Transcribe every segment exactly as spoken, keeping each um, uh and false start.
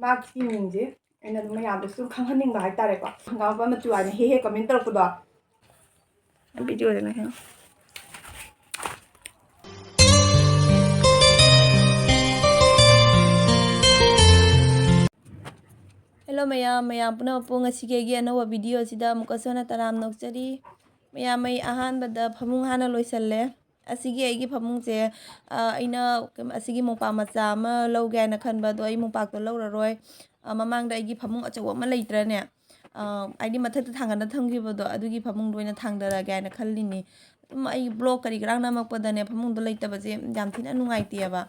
ꯃꯥꯒꯤ ꯃꯤꯡꯁꯦ ꯑꯩꯅ ꯑꯗꯨꯝ ꯃꯌꯥꯝꯗꯁꯨ ꯈꯪꯍꯟꯅꯤꯡꯕ ꯍꯥꯏꯇꯥꯔꯦꯀꯣ꯫ ꯍꯪꯒꯥꯝ ꯃꯄꯥꯟ ꯃꯆꯨ ꯍꯥꯏꯅ ꯍꯦꯛ ꯍꯦꯛ ꯀꯃꯦꯟ ꯇꯧꯔꯛꯄꯗꯣ꯫ ꯚꯤꯗꯤꯑꯣꯗꯅ ꯍꯦꯛ꯫ Hello ꯃꯌꯥꯝ, ꯃꯌꯥꯝ ꯄꯨꯝꯅꯃꯛꯄꯨ ꯉꯁꯤꯒꯤ ꯑꯩꯒꯤ ꯑꯅꯧꯕ ꯚꯤꯗꯤꯑꯣ ꯑꯁꯤꯗ ꯑꯃꯨꯛꯀꯁꯨ ꯍꯟꯅ ꯇꯔꯥꯝꯅ ꯑꯣꯛꯆꯔꯤ꯫ ꯃꯌꯥꯝ, ꯑꯩ ꯑꯍꯥꯟꯕꯗ ꯐꯃꯨꯡ ꯍꯥꯟꯅ ꯂꯣꯏꯁꯜꯂꯦ꯫ ꯑꯁꯤꯒꯤ ꯑꯩꯒꯤ ꯐꯃꯨꯡꯁꯦ, ꯑ, ꯑꯩꯅ ꯀꯩꯅꯣ, ꯑꯁꯤꯒꯤ ꯃꯣꯝꯄꯥꯛ ꯃꯆꯥ ꯑꯃ ꯂꯧꯒꯦ ꯍꯥꯏꯅ ꯈꯟꯕ, ꯑꯗꯣ ꯑꯩ ꯃꯣꯝꯄꯥꯛꯇꯣ ꯂꯧꯔꯔꯣꯏ꯫ ꯑ, ꯃꯃꯥꯡꯗ ꯑꯩꯒꯤ ꯐꯃꯨꯡ ꯑꯆꯧꯕ ꯑꯃ ꯂꯩꯇ꯭ꯔꯅꯦ? ꯑ, ꯍꯥꯏꯗꯤ ꯃꯊꯛꯇ ꯊꯥꯡꯒꯠꯅ ꯊꯝꯈꯤꯕꯗꯣ, ꯑꯗꯨꯒꯤ ꯐꯃꯨꯡꯗꯣ ꯑꯣꯏꯅ ꯊꯥꯡꯗꯔꯒꯦ ꯍꯥꯏꯅ ꯈꯜꯂꯤꯅꯤ꯫ ꯑꯗꯨꯝ ꯑꯩ ꯕ꯭ꯂꯣꯛ ꯀꯔꯤ ꯀꯔꯥꯡ ꯅꯝꯃꯛꯄꯗꯅꯦ, ꯐꯃꯨꯡꯗꯣ ꯂꯩꯇꯕꯁꯦ ꯌꯥꯝ ꯊꯤꯅ ꯅꯨꯡꯉꯥꯏꯇꯦꯕ꯫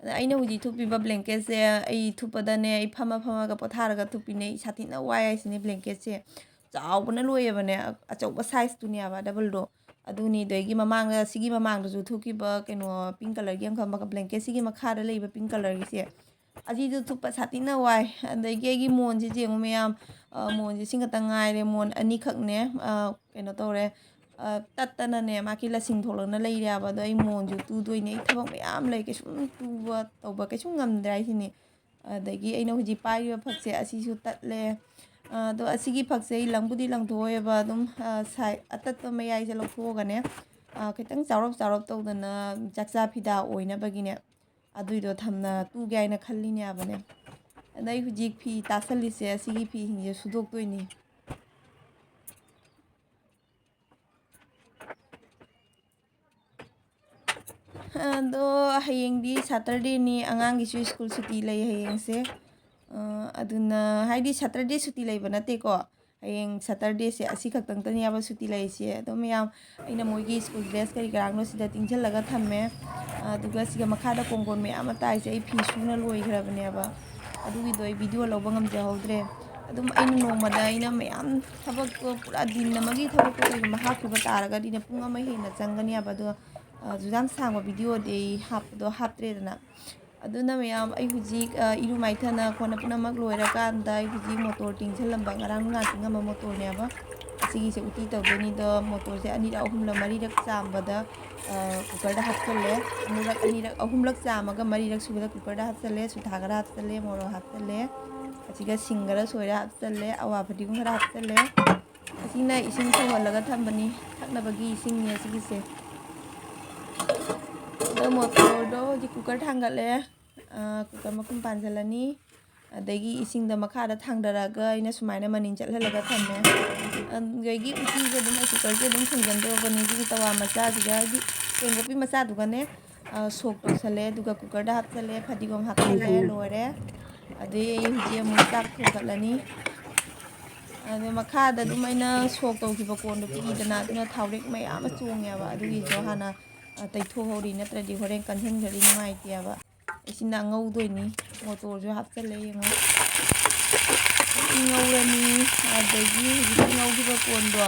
ꯑꯗ ꯑꯩꯅ ꯍꯧꯖꯤꯛ ꯊꯨꯞꯄꯤꯕ ꯕ꯭ꯂꯦꯡꯀꯦꯠꯁꯦ ꯑꯩ ꯊꯨꯞꯄꯗꯅꯦ, ꯑꯩ ꯐꯝꯃ ꯐꯝꯃꯒ ꯄꯣꯊꯥꯔꯒ ꯊꯨꯞꯄꯤꯅꯦ꯫ ꯏꯁꯥ ꯊꯤꯅ ꯋꯥꯏ ꯍꯥꯏꯁꯤꯅꯦ ꯕ꯭ꯂꯦꯡꯀꯦꯠꯁꯦ꯫ ꯆꯥꯎꯕꯅ ꯂꯣꯏꯌꯦꯕꯅꯦ, ꯑꯆꯧꯕ ꯁꯥꯏꯖꯇꯨꯅꯦꯕ, ꯗꯕꯜꯗꯣ꯫ ꯑꯗꯨꯅꯤ, ꯑꯗꯒꯤ ꯃꯃꯥꯡꯗ, ꯁꯤꯒꯤ ꯃꯃꯥꯡꯗꯁꯨ ꯊꯨꯞꯈꯤꯕ ꯀꯩꯅꯣ, ꯄꯤꯡ ꯀꯂꯔꯒꯤ ꯑꯃꯈꯛ, ꯕ꯭ꯂꯦꯡꯀꯦꯠꯁꯤꯒꯤ ꯃꯈꯥꯗ ꯂꯩꯕ ꯄꯤꯡ ꯀꯂꯔꯒꯤꯁꯦ, ꯑꯁꯤꯁꯨ ꯊꯨꯞꯄ ꯁꯥꯊꯤꯅ ꯋꯥꯏ꯫ ꯑꯗꯒꯤ ꯑꯩꯒꯤ ꯃꯣꯟꯁꯦ ꯌꯦꯡꯉꯨ ꯃꯌꯥꯝ, ꯑ, ꯃꯣꯟꯁꯦ ꯁꯤ ꯈꯛꯇ ꯉꯥꯏꯔꯦ, ꯃꯣꯟ ꯑꯅꯤꯈꯛꯅꯦ, ꯑ, ꯀꯩꯅꯣ ꯇꯧꯔꯦ, ꯑ, ꯇꯠꯇꯅꯅꯦ, ꯃꯥꯒꯤ ꯂꯁꯤꯡ ꯊꯣꯛꯂꯛꯅ ꯂꯩꯔꯦꯕ꯫ ꯑꯗꯣ ꯑꯩ ꯃꯣꯟꯁꯨ ꯇꯨꯗꯣꯏꯅꯦ, ꯑꯩ ꯊꯕꯛ ꯃꯌꯥꯝ ꯂꯩ, ꯀꯩꯁꯨꯝ ꯇꯨꯕ ꯇꯧꯕ ꯀꯩꯁꯨꯝ ꯉꯝꯗ꯭ꯔꯦ ꯍꯥꯏꯁꯤꯅꯤ꯫ ꯑꯗꯒꯤ ꯑꯩꯅ ꯍꯧꯖꯤꯛ ꯄꯥꯏꯔꯤꯕ ꯐꯛꯁꯦ, ꯑꯁꯤꯁꯨ ꯇꯠꯂꯦ꯫ ꯑ, ꯑꯗꯣ ꯑꯁꯤꯒꯤ ꯐꯛꯁꯦ ꯑꯩ ꯂꯪꯕꯨꯗꯤ ꯂꯪꯊꯣꯛꯑꯣꯏꯕ, ꯑꯗꯨꯝ, ꯑ, ꯁꯥꯏ-, ꯑꯇꯠꯄ ꯃꯌꯥꯏꯁꯦ ꯂꯧꯊꯣꯛꯑꯒꯅꯦ, ꯑ, ꯈꯤꯇꯪ ꯆꯥꯎꯔꯞ ꯆꯥꯎꯔꯞ ꯇꯧꯗꯅ ꯆꯥꯛꯆꯥ ꯐꯤꯗꯥ ꯑꯣꯏꯅꯕꯒꯤꯅꯦ, ꯑꯗꯨꯏꯗꯣ ꯊꯝꯅ ꯇꯨꯒꯦ ꯍꯥꯏꯅ ꯈꯜꯂꯤꯅꯦꯕꯅꯦ꯫ ꯑꯗ ꯑꯩ ꯍꯧꯖꯤꯛ ꯐꯤ ꯇꯥꯁꯜꯂꯤꯁꯦ, ꯑꯁꯤꯒꯤ ꯐꯤꯁꯤꯡꯁꯦ ꯁꯨꯗꯣꯛꯇꯣꯏꯅꯤ꯫ ꯑꯗꯣ ꯍꯌꯦꯡꯗꯤ ꯁꯇꯔꯗꯦꯅꯤ, ꯑꯉꯥꯡꯒꯤꯁꯨ ꯁ꯭ꯀꯨꯜ ꯁꯨꯇꯤ ꯂꯩ ꯍꯌꯦꯡꯁꯦ꯫ ꯑ, ꯑꯗꯨꯅ, ꯍꯥꯏꯗꯤ, ꯁꯇꯔꯗꯦ ꯁꯨꯇꯤ ꯂꯩꯕ ꯅꯠꯇꯦꯀꯣ, ꯍꯌꯦꯡ ꯁꯇꯔꯗꯦꯁꯦ ꯑꯁꯤ ꯈꯛꯇꯪꯇꯅꯦꯕ ꯁꯨꯇꯤ ꯂꯩꯔꯤꯁꯦ꯫ ꯑꯗꯣ ꯃꯌꯥꯝ, ꯑꯩꯅ ꯃꯣꯏꯒꯤ ꯁ꯭ꯀꯨꯜ ꯗ꯭ꯔꯦꯁ ꯀꯔꯤ ꯀꯔꯥꯡꯗꯣ ꯁꯤꯗ ꯇꯤꯡꯁꯤꯜꯂꯒ ꯊꯝꯃꯦ꯫ ꯑꯗꯨꯒ ꯁꯤꯒ ꯃꯈꯥꯗ ꯀꯣꯡꯒꯣꯟ ꯃꯌꯥꯝ ꯑꯃ ꯇꯥꯏꯁꯦ ꯑꯩ ꯐꯤ ꯁꯨꯅ ꯂꯣꯏꯈ꯭ꯔꯕꯅꯦꯕ꯫ ꯑꯗꯨꯒꯤꯗꯣ ꯑꯩ ꯚꯤꯗꯤꯑꯣ ꯂꯧꯕ ꯉꯝꯖꯍꯧꯗ꯭ꯔꯦ꯫ ꯑꯗꯨꯝ ꯑꯩꯅ ꯅꯣꯡꯃꯗ ꯑꯩꯅ ꯃꯌꯥꯝ ꯊꯕꯛꯇꯣ, ꯄꯨꯔꯥ ꯗꯤꯟ ꯑꯃꯒꯤ ꯊꯕꯛꯇꯣ ꯀꯩꯒꯨꯝꯕ ꯍꯥꯞꯈꯤꯕ ꯇꯥꯔꯒꯗꯤꯅꯦ, ꯄꯨꯡ ꯑꯃ ꯍꯦꯟꯅ ꯆꯪꯒꯅꯦꯕ꯫ ꯑꯗꯣ, ꯑ, ꯑꯗꯨ ꯌꯥꯝ ꯁꯥꯡꯕ ꯚꯤꯗꯤꯑꯣꯗꯤ ꯑꯩ ꯍꯥꯞꯄꯗꯣ ꯍꯥꯞꯇ꯭ꯔꯦꯗꯅ꯫ ꯑꯗꯨꯅ ꯃꯌꯥꯝ, ꯑꯩ ꯍꯧꯖꯤꯛ, ꯑ, ꯏꯔꯨ ꯃꯥꯏꯊꯅ ꯈꯣꯠꯅ ꯄꯨꯝꯅꯃꯛ ꯂꯣꯏꯔꯀꯥꯟꯗ ꯑꯩ ꯍꯧꯖꯤꯛ ꯃꯣꯇꯣꯔ ꯇꯤꯡꯁꯤꯜꯂꯝꯕ, ꯉꯔꯥꯡ ꯅꯨꯡꯗꯥꯡ ꯇꯤꯡꯉꯝꯕ ꯃꯣꯇꯣꯔꯅꯦꯕ꯫ ꯁꯤꯒꯤꯁꯦ ꯎꯇꯤ ꯇꯧꯗꯣꯏꯅꯤꯗꯣ, ꯃꯣꯇꯣꯔꯁꯦ ꯑꯅꯤꯔꯛ, ꯑꯍꯨꯝꯂꯛ, ꯃꯔꯤꯔꯛ ꯆꯥꯝꯕꯗ, ꯑ, ꯀꯨꯀꯔꯗ ꯍꯥꯞꯆꯜꯂꯦ꯫ ꯑꯃꯨꯔꯛ, ꯑꯅꯤꯔꯛ, ꯑꯍꯨꯝꯂꯛ ꯆꯥꯝꯃꯒ ꯃꯔꯤꯔꯛ ꯁꯨꯕꯗ ꯀꯨꯀꯔꯗ ꯍꯥꯞꯆꯜꯂꯦ꯫ ꯁꯨꯊꯥ ꯈꯔ ꯍꯥꯞꯆꯜꯂꯦ, ꯃꯣꯔꯣꯛ ꯍꯥꯞꯆꯜꯂꯦ, ꯑꯁꯤꯒ ꯁꯤꯡ ꯈꯔ ꯁꯣꯏꯔ ꯍꯥꯞꯆꯜꯂꯦ, ꯑꯋꯥ ꯐꯗꯤꯒꯣꯝ ꯈꯔ ꯍꯥꯞꯆꯜꯂꯦ꯫ ꯑꯁꯤꯅ ꯏꯁꯤꯡ ꯁꯧꯍꯜꯂꯒ ꯊꯝꯕꯅꯤ, ꯊꯛꯅꯕꯒꯤ ꯏꯁꯤꯡꯅꯤ ꯑꯁꯤꯒꯤꯁꯦ꯫ ꯑꯗꯣ ꯃꯣꯇꯣꯔꯗꯣ ꯍꯧꯖꯤꯛ ꯀꯨꯀꯔ ꯊꯥꯡꯒꯠꯂꯦ꯫ ꯑ, ꯀꯨꯀꯔ ꯃꯈꯨꯝ ꯄꯥꯟꯁꯤꯜꯂꯅꯤ꯫ ꯑꯗꯒꯤ ꯏꯁꯤꯡꯗ ꯃꯈꯥꯗ ꯊꯥꯡꯗꯔꯛꯑꯒ ꯑꯩꯅ ꯁꯨꯃꯥꯏꯅ ꯃꯅꯤꯟ ꯆꯠꯍꯜꯂꯒ ꯊꯝꯃꯦ꯫ ꯑꯗꯒꯤ ꯎꯇꯤꯁꯦ ꯑꯗꯨꯝ ꯑꯩ ꯀꯨꯀꯔꯁꯦ ꯑꯗꯨꯝ ꯊꯣꯡꯖꯤꯟꯗꯧꯔꯕꯅꯤ꯫ ꯑꯗꯨꯒꯤ ꯇꯋꯥ ꯃꯆꯥꯁꯤꯒ, ꯍꯥꯏꯗꯤ ꯇꯦꯡꯀꯣꯠꯄꯤ ꯃꯆꯥꯗꯨꯒꯅꯦ, ꯑ, ꯁꯣꯛ ꯇꯧꯁꯜꯂꯦ꯫ ꯑꯗꯨꯒ ꯀꯨꯀꯔꯗ ꯍꯥꯞꯆꯜꯂꯦ, ꯐꯗꯤꯒꯣꯝ ꯍꯥꯞꯆꯜꯂꯦ, ꯎꯝ꯫ ꯂꯣꯏꯔꯦ꯫ ꯑꯗꯩ ꯑꯩ ꯍꯧꯖꯤꯛ ꯑꯃꯨꯛ ꯆꯥꯛ ꯊꯣꯡꯒꯠꯂꯅꯤ꯫ ꯑꯗꯩ ꯃꯈꯥꯗ ꯑꯗꯨꯝ ꯑꯩꯅ ꯁꯣꯛ ꯇꯧꯈꯤꯕ ꯀꯣꯟꯗꯣ ꯄꯤꯛꯏꯗꯅ, ꯑꯗꯨꯅ ꯊꯥꯎꯔꯦꯛ ꯃꯌꯥꯝ ꯑꯃ ꯆꯣꯡꯉꯦꯕ꯫ ꯑꯗꯨꯒꯤꯗꯣ ꯍꯥꯟꯅ, ꯑ, ꯇꯩꯊꯣꯛꯍꯧꯔꯤ, ꯅꯠꯇ꯭ꯔꯗꯤ ꯍꯣꯔꯦꯟ ꯀꯟꯁꯤꯟꯈ꯭ꯔꯗꯤ ꯅꯨꯡꯉꯥꯏꯇꯦꯕ꯫ ꯑꯁꯤꯅ ꯉꯧꯗꯣꯏꯅꯤ꯫ ꯃꯣꯇꯣꯔꯁꯨ ꯍꯥꯞꯆꯜꯂꯦ, ꯌꯦꯡꯉꯣ꯫ ꯉꯧꯔꯅꯤ꯫ ꯑꯗꯒꯤ ꯍꯧꯖꯤꯛꯀꯤ ꯉꯧꯈꯤꯕ ꯀꯣꯟꯗꯣ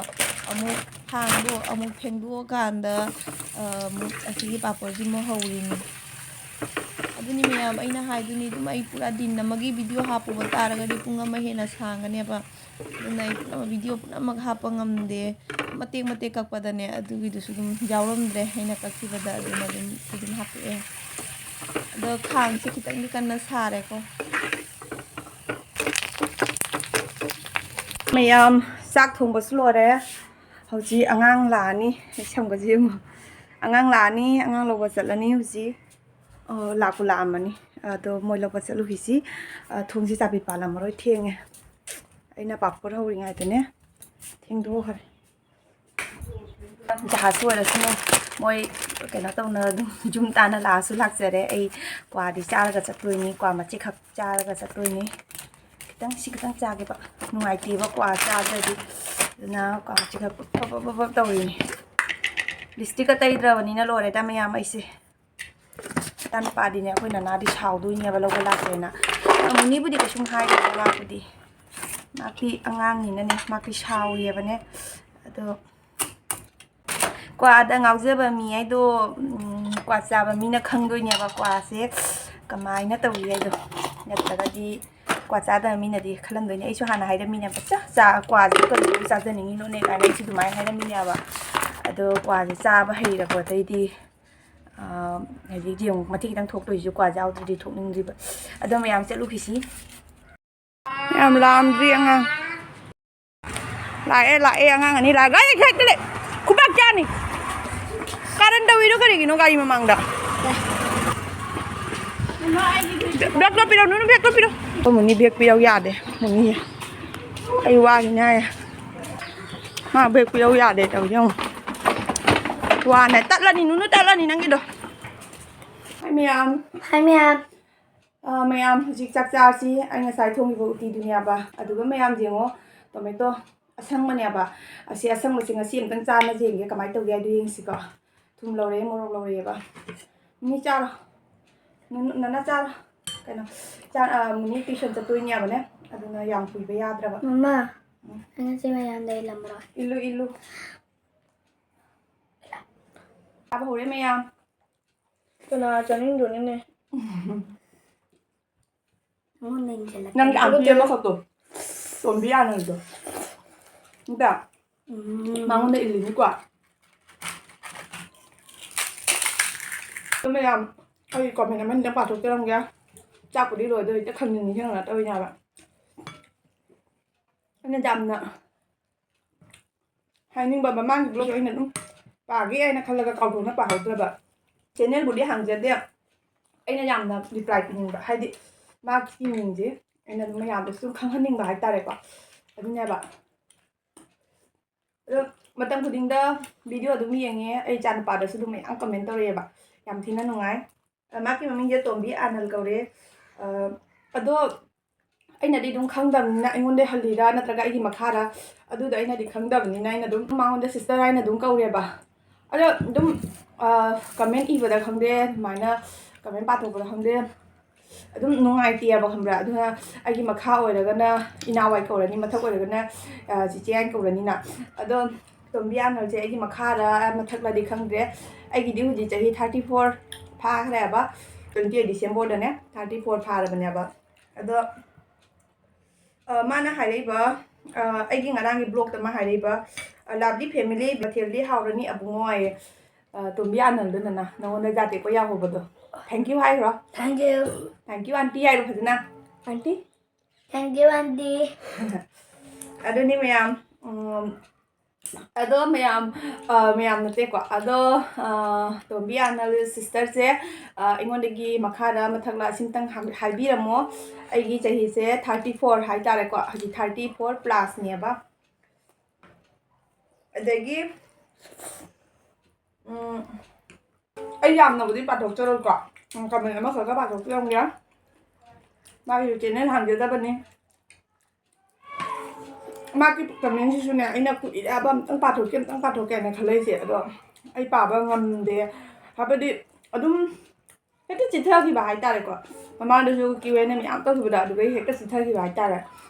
ꯑꯃꯨꯛ ꯊꯥꯡꯗꯣ ꯑꯃꯨꯛ ꯐꯦꯡꯗꯣꯛꯑꯀꯥꯟꯗ, ꯑ, ꯑꯃꯨꯛ ꯑꯁꯤꯒꯤ ꯄꯥꯄꯣꯔꯁꯤ ꯑꯃꯨꯛ ꯍꯧꯔꯤꯅꯤ꯫ ꯑꯗꯨꯅꯤ ꯃꯌꯥꯝ, ꯑꯩꯅ ꯍꯥꯏꯗꯨꯅꯤ ꯑꯗꯨꯝ, ꯑꯩ ꯄꯨꯔꯥ ꯗꯤꯟ ꯑꯃꯒꯤ ꯚꯤꯗꯤꯑꯣ ꯍꯥꯞꯄꯨꯕ ꯇꯥꯔꯒꯗꯤ ꯄꯨꯡ ꯑꯃ ꯍꯦꯟꯅ ꯁꯥꯡꯒꯅꯦꯕ꯫ ꯑꯗꯨꯅ ꯑꯩ ꯄꯨꯝꯅꯃꯛ ꯚꯤꯗꯤꯑꯣ ꯄꯨꯝꯅꯃꯛ ꯍꯥꯞꯄ ꯉꯝꯗꯦ꯫ ꯃꯇꯦꯛ ꯃꯇꯦꯛ ꯀꯛꯄꯗꯅꯦ, ꯑꯗꯨꯒꯤꯗꯨꯁꯨ ꯑꯗꯨꯝ ꯌꯥꯎꯔꯝꯗ꯭ꯔꯦ ꯑꯩꯅ ꯀꯛꯈꯤꯕꯗ, ꯑꯗꯨꯅ ꯑꯗꯨꯝ ꯑꯗꯨꯝ ꯍꯥꯞꯄꯛꯑꯦ꯫ ꯑꯗꯣ ꯈꯥꯡꯁꯦ ꯈꯤꯇꯪꯗꯤ ꯀꯟꯅ ꯁꯥꯔꯦꯀꯣ꯫ ꯃꯌꯥꯝ, ꯆꯥꯛ ꯊꯣꯡꯕꯁꯨ ꯂꯣꯏꯔꯦ꯫ ꯍꯧꯖꯤꯛ ꯑꯉꯥꯡ ꯂꯥꯛꯑꯅꯤ꯫ ꯑꯩ ꯁꯝꯒꯁꯦ ꯌꯦꯡꯉꯨ꯫ ꯑꯉꯥꯡ ꯂꯥꯛꯑꯅꯤ, ꯑꯉꯥꯡ ꯂꯧꯕ ꯆꯠꯂꯅꯤ ꯍꯧꯖꯤꯛ꯫ ꯑꯣ, ꯂꯥꯛꯄꯨ ꯂꯥꯛꯑꯝꯃꯅꯤ꯫ ꯑꯗꯣ ꯃꯣꯏ ꯂꯧꯕ ꯆꯠꯂꯨꯈꯤꯁꯤ꯫ ꯑ, ꯊꯣꯡꯁꯤ ꯆꯥꯕꯤ ꯄꯥꯜꯂꯝꯃꯔꯣꯏ, ꯊꯦꯡꯉꯦ꯫ ꯑꯩꯅ ꯄꯥꯐꯣꯔ ꯍꯧꯔꯤꯉꯩꯗꯅꯦ ꯊꯦꯡꯗꯣꯛꯈ꯭ꯔꯦ꯫ ꯖꯍꯥꯖ ꯑꯣꯏꯔꯁꯨꯅꯦ, ꯃꯣꯏ ꯀꯩꯅꯣ ꯇꯧꯅ ꯑꯗꯨꯝ ꯌꯨꯝ ꯇꯥꯟꯅ ꯂꯥꯛꯑꯁꯨ ꯂꯥꯛꯆꯔꯦ꯫ ꯑꯩ ꯀ꯭ꯋꯥꯗꯤ ꯆꯥꯔꯒ ꯆꯠꯇꯣꯏꯅꯤ, ꯀ꯭ꯋꯥ ꯃꯆꯦꯠꯈꯛ ꯆꯥꯔꯒ ꯆꯠꯇꯣꯏꯅꯤ꯫ ꯈꯤꯇꯪ, ꯁꯤ ꯈꯤꯇꯪ ꯆꯥꯒꯦꯕ, ꯅꯨꯡꯉꯥꯏꯇꯦꯕ ꯀ꯭ꯋꯥ ꯆꯥꯗ꯭ꯔꯗꯤ꯫ ꯑꯗꯨꯅ ꯀ꯭ꯋꯥ ꯃꯆꯦꯠꯈꯛ ꯄꯞ ꯄꯞ ꯄꯞ ꯄꯞ ꯇꯧꯔꯤꯅꯤ꯫ ꯂꯤꯞꯁꯇꯤꯛꯀ ꯇꯩꯗ꯭ꯔꯕꯅꯤꯅ ꯂꯣꯏꯔꯦꯗ ꯃꯌꯥꯝ ꯑꯩꯁꯦ꯫ ꯏꯆꯥꯅꯨꯄꯥꯗꯤꯅꯦ, ꯑꯩꯈꯣꯏ ꯅꯅꯥꯗꯤ ꯁꯥꯎꯗꯣꯏꯅꯦꯕ ꯂꯧꯕ ꯂꯥꯛꯇꯦꯅ꯫ ꯃꯅꯤꯕꯨꯗꯤ ꯀꯩꯁꯨꯝ ꯍꯥꯏꯗꯦ, ꯃꯥꯕꯨꯗꯤ꯫ ꯃꯥꯗꯤ ꯑꯉꯥꯡꯅꯤꯅꯅꯦ, ꯃꯥꯗꯤ ꯁꯥꯎꯔꯤꯑꯕꯅꯦ꯫ ꯑꯗꯣ ꯀ꯭ꯋꯥꯗ ꯉꯥꯎꯖꯕ ꯃꯤ ꯍꯥꯏꯗꯣ, ꯎꯝ, ꯀ꯭ꯋꯥ ꯆꯥꯕ ꯃꯤꯅ ꯈꯪꯗꯣꯏꯅꯦꯕ, ꯀ꯭ꯋꯥꯁꯦ ꯀꯃꯥꯏꯅ ꯇꯧꯏ ꯍꯥꯏꯗꯣ꯫ ꯅꯠꯇ꯭ꯔꯒꯗꯤ ꯀ꯭ꯋꯥ ꯆꯥꯗꯕ ꯃꯤꯅꯗꯤ ꯈꯜꯂꯝꯗꯣꯏꯅꯦ, ꯑꯩꯁꯨ ꯍꯥꯟꯅ ꯍꯥꯏꯔꯝꯃꯤꯅꯦꯕ, "ꯆꯥ, ꯆꯥ, ꯀ꯭ꯋꯥꯁꯦ ꯀꯔꯤꯒꯤ ꯆꯥꯖꯅꯤꯡꯉꯤꯅꯣꯅꯦ?" ꯀꯥꯏꯅ ꯑꯩꯁꯨ ꯑꯗꯨꯃꯥꯏꯅ ꯍꯥꯏꯔꯝꯃꯤꯅꯦꯕ꯫ ꯑꯗꯣ ꯀ꯭ꯋꯥꯁꯦ ꯆꯥꯕ ꯍꯩꯔꯕꯗꯩꯗꯤ, ꯑꯥ, ꯍꯧꯖꯤꯛ ꯌꯦꯡꯉꯨ, ꯃꯊꯤ ꯈꯤꯇꯪ ꯊꯣꯛꯇꯣꯏꯁꯤꯁꯨ ꯀ꯭ꯋꯥ ꯌꯥꯎꯗ꯭ꯔꯗꯤ ꯊꯣꯛꯅꯤꯡꯗ꯭ꯔꯤꯕ꯫ ꯑꯗꯣ ꯃꯌꯥꯝ ꯆꯠꯂꯨꯈꯤꯁꯤ꯫ ꯌꯥꯝ ꯂꯥꯝꯗ꯭ꯔꯤ ꯑꯉꯥꯡ꯫ ꯂꯥꯛꯑꯦ, ꯂꯥꯛꯑꯦ, ꯑꯉꯥꯡ ꯑꯅꯤ ꯂꯥꯛꯑꯦ꯫ ꯒꯥꯔꯤ ꯍꯦꯛꯇ ꯂꯩ꯫ ꯈꯨꯕꯥꯛ ꯆꯥꯅꯤ꯫ ꯀꯥꯔꯟ ꯇꯧꯔꯤꯗꯣ ꯀꯔꯤꯒꯤꯅꯣ ꯒꯥꯔꯤ ꯃꯃꯥꯡꯗ? ꯕꯦꯛꯇꯣ ꯄꯤꯔꯣ, ꯅꯨꯅꯨ, ꯕꯦꯛꯇꯣ ꯄꯤꯔꯣ꯫ ꯑꯩꯈꯣꯏ ꯃꯨꯅꯤ ꯕꯦꯛ ꯄꯤꯔꯧ ꯌꯥꯗꯦ꯫ ꯃꯨꯅꯤ, ꯑꯩ ꯋꯥꯒꯤꯅꯦ ꯍꯥꯏꯌꯦ꯫ ꯃꯥ ꯕꯦꯛ ꯄꯤꯔꯧ ꯌꯥꯗꯦ ꯇꯧꯔꯤꯁꯦ ꯌꯦꯡꯉꯣ꯫ ꯋꯥꯅꯦ꯫ ꯇꯠꯂꯅꯤ, ꯅꯨꯅꯨ, ꯇꯠꯂꯅꯤ ꯅꯪꯒꯤꯗꯣ꯫ ꯍꯥꯏ ꯃꯌꯥꯝ꯫ ꯍꯥꯏ ꯃꯌꯥꯝ꯫ ꯑ, ꯃꯌꯥꯝ, ꯍꯧꯖꯤꯛ ꯆꯥꯛ ꯆꯥꯔꯁꯤ꯫ ꯑꯩ ꯉꯁꯥꯏ ꯊꯣꯡꯈꯤꯕ ꯎꯇꯤꯗꯨꯅꯦꯕ꯫ ꯑꯗꯨꯒ ꯃꯌꯥꯝ ꯌꯦꯡꯉꯣ, ꯇꯣꯃꯦꯇꯣ ꯑꯁꯪꯕꯅꯦꯕ꯫ ꯑꯁꯤ ꯑꯁꯪꯕꯁꯦ ꯉꯁꯤ ꯑꯝꯇꯪ ꯆꯥꯅꯁꯦ, ꯌꯦꯡꯒꯦ ꯀꯃꯥꯏꯅ ꯇꯧꯒꯦ ꯍꯥꯏꯗꯣ ꯌꯦꯡꯁꯤꯀꯣ꯫ ꯊꯨꯝ ꯂꯧꯔꯛꯑꯦ, ꯃꯣꯔꯣꯛ ꯂꯧꯔꯛꯑꯦꯕ꯫ ꯃꯤꯃꯤ ꯆꯥꯔꯣ꯫ ꯅꯨ-, ꯅꯅꯥ ꯆꯥꯔꯣ꯫ ꯀꯩꯅꯣ, ꯆꯥ-, ꯑ, ꯃꯨꯅꯤ ꯇ꯭ꯌꯨꯁꯟ ꯆꯠꯇꯣꯏꯅꯦꯕꯅꯦ, ꯑꯗꯨꯅ ꯌꯥꯝ ꯀꯨꯏꯕ ꯌꯥꯗ꯭ꯔꯕ꯫ ꯃꯃꯥ, ꯎꯝ꯫ ꯑꯩꯅ ꯁꯤ ꯃꯌꯥꯝꯗ ꯏꯜꯂꯝꯃꯔꯣꯏ꯫ ꯏꯜꯂꯨ, ꯏꯜꯂꯨ꯫ ꯆꯥꯕ ꯍꯧꯔꯦ ꯃꯌꯥꯝ꯫ ꯀꯅꯥ ꯆꯥꯅꯤꯡꯗꯣꯏꯅꯣꯅꯦ? ꯃꯉꯣꯟꯗ ꯏꯟꯁꯤꯜꯂꯛꯀꯅꯤ꯫ ꯅꯪꯒꯤ ꯑꯥꯟꯇꯤ ꯑꯃꯈꯛꯇꯣ, ꯇꯣꯝꯕꯤ ꯑꯥꯅꯟꯗꯣ꯫ ꯅꯠꯇ꯭ꯔꯥ? ꯎꯝ꯫ ꯃꯉꯣꯟꯗ ꯏꯜꯂꯤꯅꯤꯀꯣ꯫ ꯑꯗꯨ ꯃꯌꯥꯝ, ꯑꯩ ꯀꯣꯃꯦꯟ ꯑꯃꯅꯤꯗ ꯄꯥꯊꯣꯛꯆꯔꯝꯒꯦ꯫ ꯆꯥꯛꯄꯨꯗꯤ ꯂꯣꯏꯗꯣꯔꯦ, ꯍꯦꯛꯇ ꯈꯪꯅꯤꯡ ꯅꯤꯡꯁꯤꯡꯉꯛꯇꯕꯩꯅꯦ ꯍꯥꯏꯕ꯫ ꯑꯩꯅ ꯌꯥꯝꯅ ꯍꯥꯏꯅꯤꯡꯕ ꯃꯃꯥꯡꯒꯤ ꯕ꯭ꯂꯣꯒ ꯑꯩꯅ ꯑꯗꯨꯝ ꯄꯥꯒꯦ ꯍꯥꯏꯅ ꯈꯜꯂꯒ ꯀꯥꯎꯊꯣꯛꯅ ꯄꯥꯍꯧꯗ꯭ꯔꯕ꯫ ꯆꯦꯅꯦꯜꯕꯨꯗꯤ ꯍꯥꯡꯖꯗꯦ, ꯑꯩꯅ ꯌꯥꯝꯅ ꯔꯤꯄ꯭ꯂꯥꯏ ꯄꯤꯅꯤꯡꯕ, ꯍꯥꯏꯗꯤ ꯃꯥꯒꯤ ꯃꯤꯡꯁꯦ ꯑꯩꯅ ꯑꯗꯨꯝ ꯃꯌꯥꯝꯗꯁꯨ ꯑꯗꯨꯝ ꯈꯪꯍꯟꯅꯤꯡꯕ ꯍꯥꯏꯇꯥꯔꯦꯀꯣ, ꯑꯗꯨꯅꯦꯕ꯫ ꯑꯗꯣ ꯃꯇꯝ ꯈꯨꯗꯤꯡꯗ ꯚꯤꯗꯤꯑꯣ ꯑꯗꯨꯝ ꯌꯦꯡꯉꯦ, ꯑꯩ ꯏꯆꯥꯅꯨꯄꯥꯗꯁꯨ ꯑꯗꯨꯝ ꯃꯌꯥꯝ ꯀꯃꯦꯟ ꯇꯧꯔꯛꯑꯦꯕ, ꯌꯥꯝ ꯊꯤꯅ ꯅꯨꯡꯉꯥꯏ꯫ ꯑ, ꯃꯥꯒꯤ ꯃꯃꯤꯡꯁꯦ ꯇꯣꯝꯕꯤ ꯑꯥꯅꯜ ꯀꯧꯔꯦ꯫ ꯑ, ꯑꯗꯣ ꯑꯩꯅꯗꯤ ꯑꯗꯨꯝ ꯈꯪꯗꯕꯅꯤꯅ, ꯑꯩꯉꯣꯟꯗ ꯍꯜꯂꯤꯔꯥ ꯅꯠꯇ꯭ꯔꯒ ꯑꯩꯒꯤ ꯃꯈꯥꯔꯥ, ꯑꯗꯨꯗꯣ ꯑꯩꯅꯗꯤ ꯈꯪꯗꯕꯅꯤꯅ ꯑꯩꯅ ꯑꯗꯨꯝ ꯃꯉꯣꯟꯗ ꯁꯤꯁꯇꯔ ꯍꯥꯏꯅ ꯑꯗꯨꯝ ꯀꯧꯔꯦꯕ꯫ ꯑꯗꯣ ꯑꯗꯨꯝ, ꯑ, ꯀꯃꯦꯟ ꯏꯕꯗ ꯈꯪꯗꯦ, ꯑꯗꯨꯃꯥꯏꯅ ꯀꯃꯦꯟ ꯄꯥꯊꯣꯛꯄꯗ ꯈꯪꯗꯦ, ꯑꯗꯨꯝ ꯅꯨꯡꯉꯥꯏꯇꯦꯕ, ꯈꯪꯕ꯭ꯔꯥ? ꯑꯗꯨꯅ ꯑꯩꯒꯤ ꯃꯈꯥ ꯑꯣꯏꯔꯒꯅ ꯏꯅꯥꯎ ꯍꯥꯏ ꯀꯧꯔꯅꯤ, ꯃꯊꯛ ꯑꯣꯏꯔꯒꯅ, ꯑ, ꯆꯤꯆꯦ ꯍꯥꯏꯅ ꯀꯧꯔꯅꯤꯅ꯫ ꯑꯗꯣ ꯇꯣꯝꯕꯤ ꯑꯥꯅꯜꯁꯦ ꯑꯩꯒꯤ ꯃꯈꯥꯔ ꯃꯊꯛꯂꯗꯤ ꯈꯪꯗ꯭ꯔꯦ꯫ ꯑꯩꯒꯤꯗꯤ ꯍꯧꯖꯤꯛ ꯆꯍꯤ thirty four ꯐꯥꯈ꯭ꯔꯦꯕ, twenty eight ꯗꯤꯁꯦꯝꯕꯔꯗꯅꯦ thirty four ꯐꯥꯔꯕꯅꯦꯕ꯫ ꯑꯗꯣ ꯑ, ꯃꯥꯅ ꯍꯥꯏꯔꯛꯏꯕ, ꯑ, ꯑꯩꯒꯤ ꯉꯔꯥꯡꯒꯤ ꯕ꯭ꯂꯣꯛꯇ ꯃꯥ ꯍꯥꯏꯔꯛꯏꯕ, "ꯑ, ꯂꯥꯕꯂꯤ ꯐꯦꯃꯤꯂꯤ ꯃꯊꯦꯜꯗꯤ ꯍꯥꯎꯔꯅꯤ ꯑꯕꯨꯡꯉꯣ" ꯍꯥꯏꯌꯦ꯫ ꯑ, ꯇꯣꯝꯕꯤ ꯑꯥꯅꯟꯗꯅ ꯅꯪꯉꯣꯟꯗ ꯌꯥꯗꯦꯀꯣ ꯌꯥꯍꯧꯕꯗꯣ꯫ Thank you ꯍꯥꯏꯈ꯭ꯔꯣ꯫ Thank you. Thank you aunty ꯍꯥꯏꯔꯣ ꯐꯖꯅ꯫ Aunty. Thank you aunty. ꯑꯗꯨꯅꯤ ꯃꯌꯥꯝ, ꯎꯝ, ꯑꯗꯣ ꯃꯌꯥꯝ, ꯑ, ꯃꯌꯥꯝ ꯅꯠꯇꯦꯀꯣ꯫ ꯑꯗꯣ, ꯑ, ꯇꯣꯝꯕꯤ ꯑꯥꯅꯟ ꯁꯤꯁꯇꯔꯁꯦ, ꯑ, ꯑꯩꯉꯣꯟꯗꯒꯤ ꯃꯈꯥꯗ ꯃꯊꯛ ꯂꯥ ꯁꯤꯝꯇꯪ ꯍꯥꯏ-, ꯍꯥꯏꯕꯤꯔꯝꯃꯣ꯫ ꯑꯩꯒꯤ ꯆꯍꯤꯁꯦ thirty four ꯍꯥꯏꯇꯥꯔꯦꯀꯣ꯫ ꯍꯧꯖꯤꯛ thirty four plusꯅꯦꯕ꯫ ꯑꯗꯒꯤ, ꯎꯝ, ꯑꯩ ꯌꯥꯝꯅꯕꯨꯗꯤ ꯄꯥꯊꯣꯛꯆꯔꯣꯏꯀꯣ꯫ ꯎꯝ, comment ꯑꯃꯈꯛꯀ ꯄꯥꯊꯣꯛꯄꯤꯔꯝꯒꯦ꯫ ꯃꯥꯒꯤ channel ꯍꯥꯡꯖꯗꯕꯅꯤ꯫ ꯃꯥꯒꯤ commentꯁꯤꯁꯨꯅꯦ, ꯑꯩꯅ ꯀꯨꯏꯔꯦ ꯍꯥꯏꯕ, "ꯑꯝꯇꯪ ꯄꯥꯊꯣꯛꯀꯦ, ꯑꯝꯇꯪ ꯄꯥꯊꯣꯛꯀꯦꯅ" ꯈꯜꯂꯛꯏꯁꯦ꯫ ꯑꯗꯣ ꯑꯩ ꯄꯥꯕ ꯉꯝꯗꯦ꯫ ꯍꯥꯏꯕꯗꯤ ꯑꯗꯨꯝ ꯍꯦꯛꯇ ꯆꯤꯊꯈꯤꯕ ꯍꯥꯏꯇꯥꯔꯦꯀꯣ꯫ ꯃꯃꯥꯡꯗꯁꯨ Q and A ꯃꯌꯥꯝ ꯇꯧꯈꯤꯕꯗ ꯑꯗꯨꯗꯩ ꯍꯦꯛꯇ ꯆꯤꯊꯈꯤꯕ ꯍꯥꯏꯇꯥꯔꯦ꯫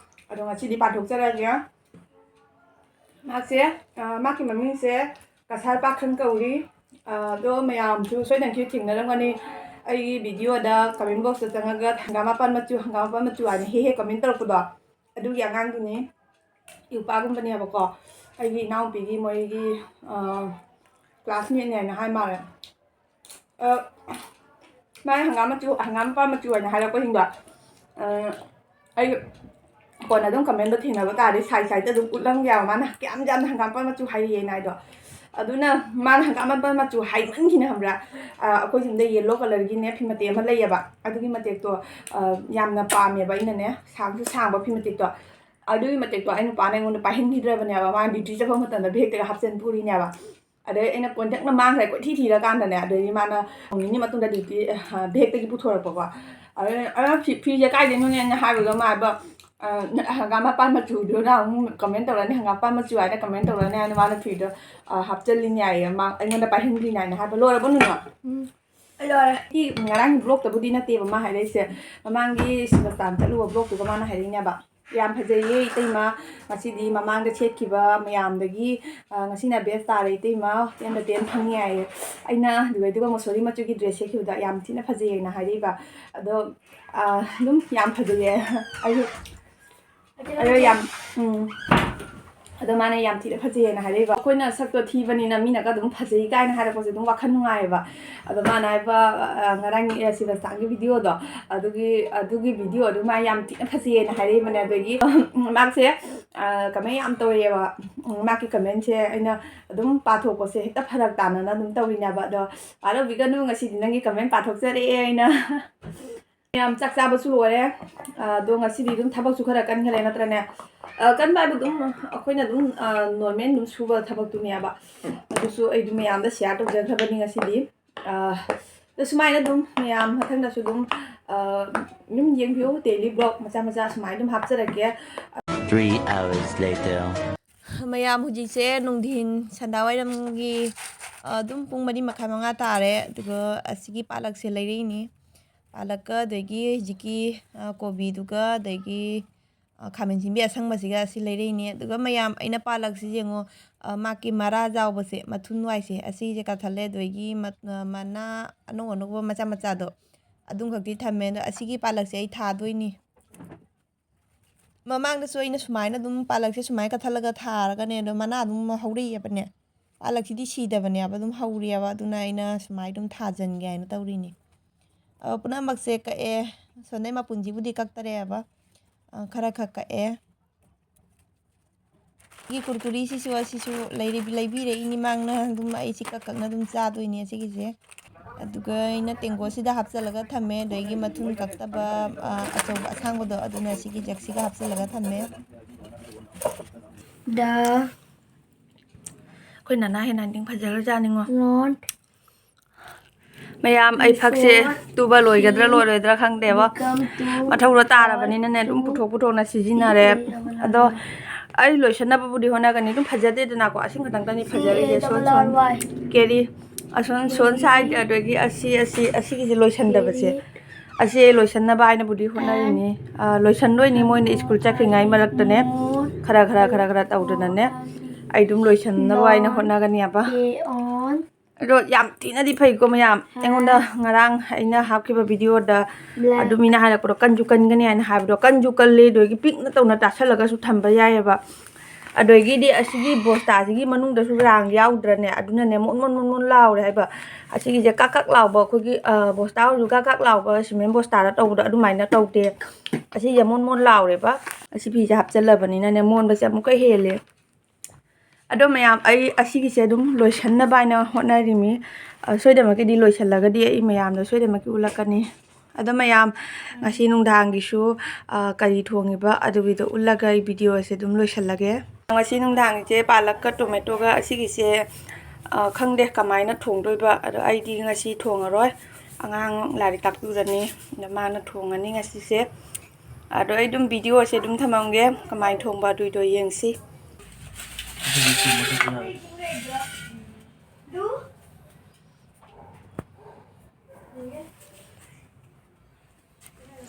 ꯑꯗꯣ ꯉꯁꯤꯗꯤ ꯄꯥꯊꯣꯛꯆꯔꯒꯦ꯫ ꯃꯥꯁꯦ, ꯑ, ꯃꯥꯒꯤ ꯃꯃꯤꯡꯁꯦ ꯀꯁꯥꯔ ꯄꯥꯈꯪ ꯀꯧꯔꯤ꯫ ꯑ, ꯑꯗꯣ ꯃꯌꯥꯝꯁꯨ ꯁꯣꯏꯗꯅꯁꯨ ꯊꯦꯡꯅꯔꯝꯒꯅꯤ꯫ ꯑꯩꯒꯤ videoꯗ comment boxꯇ ꯆꯪꯉꯒ "ꯍꯪꯒꯥꯝ ꯃꯄꯥꯟ ꯃꯆꯨ, ꯍꯪꯒꯥꯝ ꯃꯄꯥꯟ ꯃꯆꯨ" ꯍꯥꯏꯅ ꯍꯦꯛ ꯍꯦꯛ comment ꯇꯧꯔꯛꯄꯗꯣ, ꯑꯗꯨꯒꯤ ꯑꯉꯥꯡꯗꯨꯅꯤ꯫ ꯏꯄꯥꯒꯨꯝꯕꯅꯦꯕꯀꯣ꯫ ꯑꯩꯒꯤ ꯏꯅꯥꯎꯄꯤꯒꯤ ꯃꯣꯏꯒꯤ, ꯑ, classmateꯅꯦꯅ ꯍꯥꯏ ꯃꯥꯜꯂꯦ꯫ ꯑ, ꯃꯥꯅ ꯍꯪꯒꯥꯝ ꯃꯆꯨ, ꯍꯪꯒꯥꯝ ꯃꯄꯥꯟ ꯃꯆꯨ ꯍꯥꯏꯅ ꯍꯥꯏꯔꯛꯄꯁꯤꯡꯗꯣ, ꯑ, ꯑꯩ ꯀꯣꯟꯅ ꯑꯗꯨꯝ commentꯗ ꯊꯦꯡꯅꯕ ꯇꯥꯔꯗꯤ side sideꯇ ꯑꯗꯨꯝ ꯎꯠꯂꯝꯒꯦꯕ, ꯃꯥꯅ ꯀꯌꯥꯝ ꯌꯥꯝꯅ ꯍꯪꯒꯥꯝ ꯃꯄꯥꯟ ꯃꯆꯨ ꯍꯥꯏꯔꯤꯑꯦꯅ ꯍꯥꯏꯗꯣ꯫ ꯑꯗꯨꯅ ꯃꯥꯅ ꯍꯪꯒꯥꯝ ꯃꯄꯥꯟ ꯃꯆꯨ ꯍꯥꯏꯃꯟꯈꯤꯅ ꯈꯪꯕ꯭ꯔꯥ? ꯑ, ꯑꯩꯈꯣꯏ ꯁꯤꯗ yellow colourꯒꯤꯅꯦ ꯐꯤ ꯃꯇꯦꯛ ꯑꯃ ꯂꯩꯌꯦꯕ, ꯑꯗꯨꯒꯤ ꯃꯇꯦꯛꯇꯣ, ꯑ, ꯌꯥꯝꯅ ꯄꯥꯝꯃꯦꯕ ꯑꯩꯅꯅꯦ, ꯁꯥꯡꯁꯨ ꯁꯥꯡꯕ ꯐꯤ ꯃꯇꯦꯛꯇꯣ꯫ ꯑꯗꯨꯒꯤ ꯃꯇꯦꯛꯇꯣ ꯑꯩ ꯅꯨꯄꯥꯅ ꯑꯩꯉꯣꯟꯗ ꯄꯥꯏꯍꯟꯈꯤꯗ꯭ꯔꯕꯅꯦꯕ, ꯃꯥꯅ duty ꯆꯠꯄ ꯃꯇꯝꯗ bagꯇꯒ ꯍꯥꯞꯆꯤꯟ ꯄꯨꯔꯤꯅꯦꯕ꯫ ꯑꯗꯩ ꯑꯩꯅ ꯀꯣꯟꯊꯦꯛꯅ ꯃꯥꯡꯈ꯭ꯔꯦ ꯀꯣꯏꯊꯤ ꯊꯤꯔꯀꯥꯟꯗꯅꯦ, ꯑꯗꯩꯗꯤ ꯃꯥꯅ ꯅꯣꯡ ꯅꯤꯅꯤ ꯃꯇꯨꯡꯗ duty, ꯑ, bagꯇꯒꯤ ꯄꯨꯊꯣꯔꯛꯄꯀꯣ꯫ ꯑꯗꯩ, "ꯑ, ꯐꯤ-, ꯐꯤꯁꯦ ꯀꯥꯏꯗꯩꯅꯣꯅꯦꯅ?" ꯍꯥꯏꯕꯗꯣ ꯃꯥ ꯍꯥꯏꯕ, "ꯑ, ꯅ-, ꯍꯪꯒꯥꯝ ꯃꯄꯥꯟ ꯃꯆꯨꯗꯨꯅ ꯑꯃꯨꯛ comment ꯇꯧꯔꯅꯤ, ꯍꯪꯒꯥꯝ ꯃꯄꯥꯟ ꯃꯆꯨ ꯍꯥꯏꯅ comment ꯇꯧꯔꯅꯤ" ꯍꯥꯏꯅ ꯃꯥꯅ ꯐꯤꯗꯣ, ꯑ, ꯍꯥꯞꯆꯜꯂꯤꯅꯦ ꯍꯥꯏꯌꯦ, ꯃꯥ ꯑꯩꯉꯣꯟꯗ ꯄꯥꯏꯍꯟꯈ꯭ꯔꯤꯅꯦ ꯍꯥꯏꯅ ꯍꯥꯏꯕ꯫ ꯂꯣꯏꯔꯕꯣ ꯅꯨꯅꯣ? ꯎꯝ, ꯑꯩ ꯂꯣꯏꯔꯦ꯫ ꯁꯤ ꯉꯔꯥꯡꯒꯤ ꯕ꯭ꯂꯣꯛꯇꯕꯨꯗꯤ ꯅꯠꯇꯦꯕ ꯃꯥ ꯍꯥꯏꯔꯛꯏꯁꯦ, ꯃꯃꯥꯡꯒꯤ ꯁꯤꯕꯁꯇꯥꯟ ꯆꯠꯂꯨꯕ ꯕ꯭ꯂꯣꯛꯇꯨꯒ ꯃꯥꯅ ꯍꯥꯏꯔꯛꯏꯅꯦꯕ꯫ ꯌꯥꯝ ꯐꯖꯩꯌꯦ ꯏꯇꯩꯃ, ꯉꯁꯤꯗꯤ ꯃꯃꯥꯡꯗ ꯁꯦꯠꯈꯤꯕ ꯃꯌꯥꯝꯗꯒꯤ, ꯑ, ꯉꯁꯤꯅ best ꯇꯥꯔꯦ ꯏꯇꯩꯃ, ten ꯗ ten ꯐꯪꯉꯦ ꯍꯥꯏꯌꯦ꯫ ꯑꯩꯅ ꯑꯗꯨꯒ ꯃꯁꯣꯔꯤ ꯃꯆꯨꯒꯤ dress ꯁꯦꯠꯈꯤꯕꯗ ꯌꯥꯝ ꯊꯤꯅ ꯐꯖꯩꯌꯦꯅ ꯍꯥꯏꯔꯛꯏꯕ꯫ ꯑꯗꯣ, ꯑ, ꯑꯗꯨꯝ ꯌꯥꯝ ꯐꯖꯩꯌꯦ꯫ ꯑꯩꯁꯨ ꯑꯗꯣ ꯌꯥꯝ, ꯎꯝ, ꯑꯗꯣ ꯃꯥꯅ ꯌꯥꯝ ꯊꯤꯅ ꯐꯖꯩꯌꯦꯅ ꯍꯥꯏꯔꯛꯏꯕ꯫ ꯑꯩꯈꯣꯏꯅ ꯁꯛꯇꯣ ꯊꯤꯕꯅꯤꯅ ꯃꯤꯅꯒ ꯑꯗꯨꯝ ꯐꯖꯩ ꯀꯥꯏꯅ ꯍꯥꯏꯔꯛꯄꯁꯦ ꯑꯗꯨꯝ ꯋꯥꯈꯜ ꯅꯨꯡꯉꯥꯏꯌꯦꯕ꯫ ꯑꯗꯣ ꯃꯥꯅ ꯍꯥꯏꯕ, ꯑ, ꯉꯔꯥꯡ, ꯑ, ꯁꯤꯕꯁꯇꯥꯟꯒꯤ ꯚꯤꯗꯤꯑꯣꯗꯣ, ꯑꯗꯨꯒꯤ, ꯑꯗꯨꯒꯤ ꯚꯤꯗꯤꯑꯣꯗꯣ ꯃꯥ ꯌꯥꯝ ꯊꯤꯅ ꯐꯖꯩꯌꯦꯅ ꯍꯥꯏꯔꯛꯏꯕꯅꯦ꯫ ꯑꯗꯒꯤ ꯃꯥꯁꯦ, ꯑ, ꯀꯃꯦꯟ ꯌꯥꯝ ꯇꯧꯔꯛꯑꯦꯕ꯫ ꯎꯝ, ꯃꯥꯒꯤ ꯀꯃꯦꯟꯁꯦ ꯑꯩꯅ ꯑꯗꯨꯝ ꯄꯥꯊꯣꯛꯄꯁꯦ ꯍꯦꯛꯇ ꯐꯔꯛ ꯇꯥꯅꯅ ꯑꯗꯨꯝ ꯇꯧꯔꯤꯅꯦꯕ꯫ ꯑꯗꯣ ꯄꯥꯜꯂꯧꯕꯤꯒꯅꯨ, ꯉꯁꯤꯗꯤ ꯅꯪꯒꯤ ꯀꯃꯦꯟ ꯄꯥꯊꯣꯛꯆꯔꯛꯑꯦ ꯑꯩꯅ꯫ ꯃꯌꯥꯝ ꯆꯥꯛ ꯆꯥꯕꯁꯨ ꯂꯣꯏꯔꯦ꯫ ꯑꯗꯣ ꯉꯁꯤꯗꯤ ꯑꯗꯨꯝ ꯊꯕꯛꯁꯨ ꯈꯔ ꯀꯟꯈ꯭ꯔꯦ ꯅꯠꯇ꯭ꯔꯅꯦ? ꯑ, ꯀꯟꯕ ꯍꯥꯏꯕꯨ ꯑꯗꯨꯝ ꯑꯩꯈꯣꯏꯅ ꯑꯗꯨꯝ, ꯑ, ꯅꯣꯔꯃꯦꯜ ꯑꯗꯨꯝ ꯁꯨꯕ ꯊꯕꯛꯇꯨꯅꯦꯕ꯫ ꯑꯗꯨꯁꯨ ꯑꯩ ꯑꯗꯨꯝ ꯃꯌꯥꯝꯗ ꯁꯤꯌꯥꯔ ꯇꯧꯖꯈ꯭ꯔꯕꯅꯤ ꯉꯁꯤꯗꯤ꯫ ꯑ, ꯑꯗꯣ ꯁꯨꯃꯥꯏꯅ ꯑꯗꯨꯝ ꯃꯌꯥꯝ ꯃꯊꯪꯗꯁꯨ ꯑꯗꯨꯝ, ꯑ, ꯑꯗꯨꯝ ꯌꯦꯡꯕꯤꯌꯨ, ꯗꯦꯂꯤ ꯕ꯭ꯂꯣꯛ ꯃꯆꯥ ꯃꯆꯥ ꯁꯨꯃꯥꯏꯅ ꯑꯗꯨꯝ ꯍꯥꯞꯆꯔꯛꯀꯦ꯫ Three hours later. ꯃꯌꯥꯝ ꯍꯧꯖꯤꯛꯁꯦ ꯅꯨꯡꯊꯤꯟ ꯁꯟꯗꯥꯋꯥꯏꯔꯝꯒꯤ, ꯑ, ꯑꯗꯨꯝ ꯄꯨꯡ ꯃꯔꯤ ꯃꯈꯥꯏ ꯃꯉꯥ ꯇꯥꯔꯦ꯫ ꯑꯗꯨꯒ ꯑꯁꯤꯒꯤ ꯄꯥꯂꯛꯁꯦ ꯂꯩꯔꯛꯏꯅꯤ꯫ ꯄꯥꯂꯛꯀ ꯑꯗꯒꯤ ꯍꯧꯖꯤꯛꯀꯤ, ꯑ, ꯀꯣꯕꯤꯗꯨꯒ ꯑꯗꯒꯤ, ꯑ, ꯈꯥꯃꯦꯟ ꯑꯁꯤꯟꯕꯤ ꯑꯁꯪꯕꯁꯤꯒ ꯑꯁꯤ ꯂꯩꯔꯛꯏꯅꯤ꯫ ꯑꯗꯨꯒ ꯃꯌꯥꯝ ꯑꯩꯅ ꯄꯥꯂꯛꯁꯤ ꯌꯦꯡꯉꯣ, ꯑ, ꯃꯥꯒꯤ ꯃꯔꯥ ꯌꯥꯎꯕꯁꯦ, ꯃꯊꯨꯟ ꯋꯥꯏꯁꯦ, ꯑꯁꯤꯁꯦ ꯀꯛꯊꯠꯂꯦ꯫ ꯑꯗꯒꯤ ꯃ-, ꯑ, ꯃꯅꯥ ꯑꯅꯧ ꯑꯅꯧꯕ ꯃꯆꯥ ꯃꯆꯥꯗꯣ ꯑꯗꯨꯝꯈꯛꯇꯤ ꯊꯝꯃꯦ꯫ ꯑꯗꯣ ꯑꯁꯤꯒꯤ ꯄꯥꯂꯛꯁꯦ ꯑꯩ ꯊꯥꯗꯣꯏꯅꯤ꯫ ꯃꯃꯥꯡꯗꯁꯨ ꯑꯩꯅ ꯁꯨꯃꯥꯏꯅ ꯑꯗꯨꯝ ꯄꯥꯂꯛꯁꯦ ꯁꯨꯃꯥꯏꯅ ꯀꯛꯊꯠꯂꯒ ꯊꯥꯔꯒꯅꯦ, ꯑꯗꯣ ꯃꯅꯥ ꯑꯗꯨꯝ ꯍꯧꯔꯛꯑꯦꯕꯅꯦ꯫ ꯄꯥꯂꯛꯁꯤꯗꯤ ꯁꯤꯗꯕꯅꯦꯕ, ꯑꯗꯨꯝ ꯍꯧꯔꯤꯑꯕ꯫ ꯑꯗꯨꯅ ꯑꯩꯅ ꯁꯨꯃꯥꯏꯅ ꯑꯗꯨꯝ ꯊꯥꯖꯤꯟꯒꯦ ꯍꯥꯏꯅ ꯇꯧꯔꯤꯅꯤ꯫ ꯑ, ꯄꯨꯝꯅꯃꯛꯁꯦ ꯀꯛꯑꯦ꯫ ꯁꯣꯝꯗꯩ ꯃꯄꯨꯟꯁꯤꯕꯨꯗꯤ ꯀꯛꯇꯔꯦꯕ꯫ ꯑ, ꯈꯔ ꯈꯛ ꯀꯛꯑꯦ꯫ ꯑꯩꯒꯤ ꯀꯨꯔꯀꯨꯔꯤꯁꯤꯁꯨ, ꯑꯁꯤꯁꯨ ꯂꯩꯔꯤ-, ꯂꯩꯕꯤꯔꯛꯏꯅꯤ ꯃꯥꯡꯅ꯫ ꯑꯗꯨꯝ ꯑꯩꯁꯤ ꯀꯛ ꯀꯛꯅ ꯑꯗꯨꯝ ꯆꯥꯗꯣꯏꯅꯤ ꯑꯁꯤꯒꯤꯁꯦ꯫ ꯑꯗꯨꯒ ꯑꯩꯅ ꯇꯦꯡꯀꯣꯠꯁꯤꯗ ꯍꯥꯞꯆꯤꯜꯂꯒ ꯊꯝꯃꯦ꯫ ꯑꯗꯒꯤ ꯃꯊꯨꯟ ꯀꯛꯇꯕ, ꯑ, ꯑꯆꯧꯕ ꯑꯁꯥꯡꯕꯗꯣ, ꯑꯗꯨꯅ ꯁꯤꯒꯤ ꯖꯛꯁꯤꯒ ꯍꯥꯞꯆꯤꯜꯂꯒ ꯊꯝꯃꯦ꯫ ꯗ ꯑꯩꯈꯣꯏ ꯅꯅꯥ ꯍꯦꯟꯅ ꯍꯥꯏꯅꯤꯡ ꯐꯖꯈ꯭ꯔꯖꯥꯠꯅꯤꯉꯣ꯫ ꯃꯌꯥꯝ, ꯑꯩ ꯐꯛꯁꯦ ꯇꯨꯕ ꯂꯣꯏꯒꯗ꯭ꯔꯥ ꯂꯣꯏꯔꯣꯏꯗ꯭ꯔꯥ ꯈꯪꯗꯦꯕ꯫ ꯃꯊꯧꯗꯣ ꯇꯥꯔꯕꯅꯤꯅꯅꯦ, ꯑꯗꯨꯝ ꯄꯨꯊꯣꯛ ꯄꯨꯊꯣꯛꯅ ꯁꯤꯖꯤꯟꯅꯔꯦ꯫ ꯑꯗꯣ ꯑꯩ ꯂꯣꯏꯁꯟꯅꯕꯕꯨꯗꯤ ꯍꯣꯠꯅꯒꯅꯤ꯫ ꯑꯗꯨꯝ ꯐꯖꯗꯦꯗꯅꯀꯣ, ꯑꯁꯤ ꯈꯛꯇꯪꯗꯅꯤ ꯐꯖꯔꯤꯁꯦ꯫ ꯁꯣꯟ ꯁꯣꯟ ꯀꯦꯔꯤ, ꯑꯁꯣꯟ ꯁꯣꯟ ꯁꯥꯏꯗ, ꯑꯗꯒꯤ ꯑꯁꯤ, ꯑꯁꯤ, ꯑꯁꯤꯒꯤꯁꯦ ꯂꯣꯏꯁꯟꯗꯕꯁꯦ, ꯑꯁꯤ ꯑꯩ ꯂꯣꯏꯁꯟꯅꯕ ꯍꯥꯏꯅꯕꯨꯗꯤ ꯍꯣꯠꯅꯔꯤꯅꯤ꯫ ꯑ, ꯂꯣꯏꯁꯟꯗꯣꯏꯅꯤ, ꯃꯣꯏꯅ ꯁ꯭ꯀꯨꯜ ꯆꯠꯈ꯭ꯔꯤꯉꯩ ꯃꯔꯛꯇꯅꯦ, ꯈꯔ, ꯈꯔ, ꯈꯔ, ꯈꯔ ꯇꯧꯗꯅꯅꯦ, ꯑꯩ ꯑꯗꯨꯝ ꯂꯣꯏꯁꯟꯅꯕ ꯍꯥꯏꯅ ꯍꯣꯠꯅꯒꯅꯤꯕ꯫ ꯑꯗꯣ ꯌꯥꯝ ꯊꯤꯅꯗꯤ ꯐꯩꯀꯣ ꯃꯌꯥꯝ꯫ ꯑꯩꯉꯣꯟꯗ ꯉꯔꯥꯡ ꯑꯩꯅ ꯍꯥꯞꯈꯤꯕ ꯚꯤꯗꯤꯑꯣꯗ ꯑꯗꯨ ꯃꯤꯅ ꯍꯥꯏꯔꯛꯄꯗꯣ, "ꯀꯟꯁꯨ ꯀꯟꯒꯅꯤ" ꯍꯥꯏꯅ ꯍꯥꯏꯕꯗꯣ, ꯀꯟꯁꯨ ꯀꯜꯂꯦ꯫ ꯑꯗꯨꯒꯤ ꯄꯤꯛꯅ ꯇꯧꯅ ꯇꯥꯁꯜꯂꯒꯁꯨ ꯊꯝꯕ ꯌꯥꯏꯑꯕ꯫ ꯑꯗꯒꯤꯗꯤ ꯑꯁꯤꯒꯤ ꯕꯣꯁꯇꯥꯁꯤꯒꯤ ꯃꯅꯨꯡꯗꯁꯨ ꯔꯥꯡ ꯌꯥꯎꯗ꯭ꯔꯅꯦ, ꯑꯗꯨꯅꯅꯦ ꯃꯣꯟ ꯃꯣꯟ ꯃꯣꯟ ꯃꯣꯟ ꯂꯥꯎꯔꯦ ꯍꯥꯏꯕ꯫ ꯑꯁꯤꯒꯤꯁꯦ ꯀꯥꯛ ꯀꯥꯛ ꯂꯥꯎꯕ, ꯑꯩꯈꯣꯏꯒꯤ, ꯑ, ꯕꯣꯁꯇꯥ ꯑꯣꯏꯔꯁꯨ ꯀꯥꯛ ꯀꯥꯛ ꯂꯥꯎꯕ ꯁꯤꯃꯦꯟ ꯕꯣꯁꯇꯥꯗ ꯇꯧꯕꯗꯣ ꯑꯗꯨꯃꯥꯏꯅ ꯇꯧꯗꯦ꯫ ꯑꯁꯤꯁꯦ ꯃꯣꯟ ꯃꯣꯟ ꯂꯥꯎꯔꯦꯕ꯫ ꯑꯁꯤ ꯐꯤꯁꯦ ꯍꯥꯞꯆꯜꯂꯕꯅꯤꯅꯅꯦ ꯃꯣꯟꯕꯁꯦ ꯑꯃꯨꯛꯀ ꯍꯦꯜꯂꯦ꯫ ꯑꯗꯣ ꯃꯌꯥꯝ, ꯑꯩ ꯑꯁꯤꯒꯤꯁꯦ ꯑꯗꯨꯝ ꯂꯣꯏꯁꯟꯅꯕ ꯍꯥꯏꯅ ꯍꯣꯠꯅꯔꯤꯃꯤ꯫ ꯑ, ꯁꯣꯏꯗꯅꯃꯛꯀꯤꯗꯤ ꯂꯣꯏꯁꯜꯂꯒꯗꯤ ꯑꯩ ꯃꯌꯥꯝꯗ ꯁꯣꯏꯗꯅꯃꯛꯀꯤ ꯎꯠꯂꯛꯀꯅꯤ꯫ ꯑꯗꯣ ꯃꯌꯥꯝ, ꯉꯁꯤ ꯅꯨꯡꯗꯥꯡꯒꯤꯁꯨ, ꯑ, ꯀꯔꯤ ꯊꯣꯡꯉꯤꯕ ꯑꯗꯨꯒꯤꯗꯣ ꯎꯠꯂꯒ ꯑꯩ ꯚꯤꯗꯤꯑꯣ ꯑꯁꯦ ꯑꯗꯨꯝ ꯂꯣꯏꯁꯜꯂꯒꯦ꯫ ꯉꯁꯤ ꯅꯨꯡꯗꯥꯡꯒꯤꯁꯦ ꯄꯥꯂꯛꯀ ꯇꯣꯃꯦꯇꯣꯒ ꯑꯁꯤꯒꯤꯁꯦ, ꯑ, ꯈꯪꯗꯦ ꯀꯃꯥꯏꯅ ꯊꯣꯡꯗꯣꯏꯕ꯫ ꯑꯗꯣ ꯑꯩꯗꯤ ꯉꯁꯤ ꯊꯣꯡꯉꯔꯣꯏ꯫ ꯑꯉꯥꯡ ꯂꯥꯏꯔꯤꯛ ꯇꯥꯛꯄꯤꯒꯅꯤ꯫ ꯑꯗꯣ ꯃꯥꯅ ꯊꯣꯡꯉꯅꯤ ꯉꯁꯤꯁꯦ꯫ ꯑꯗꯣ ꯑꯩ ꯑꯗꯨꯝ ꯚꯤꯗꯤꯑꯣꯁꯦ ꯑꯗꯨꯝ ꯊꯝꯃꯝꯒꯦ, ꯀꯃꯥꯏꯅ ꯊꯣꯡꯕ ꯑꯗꯨꯏꯗꯣ ꯌꯦꯡꯁꯤ꯫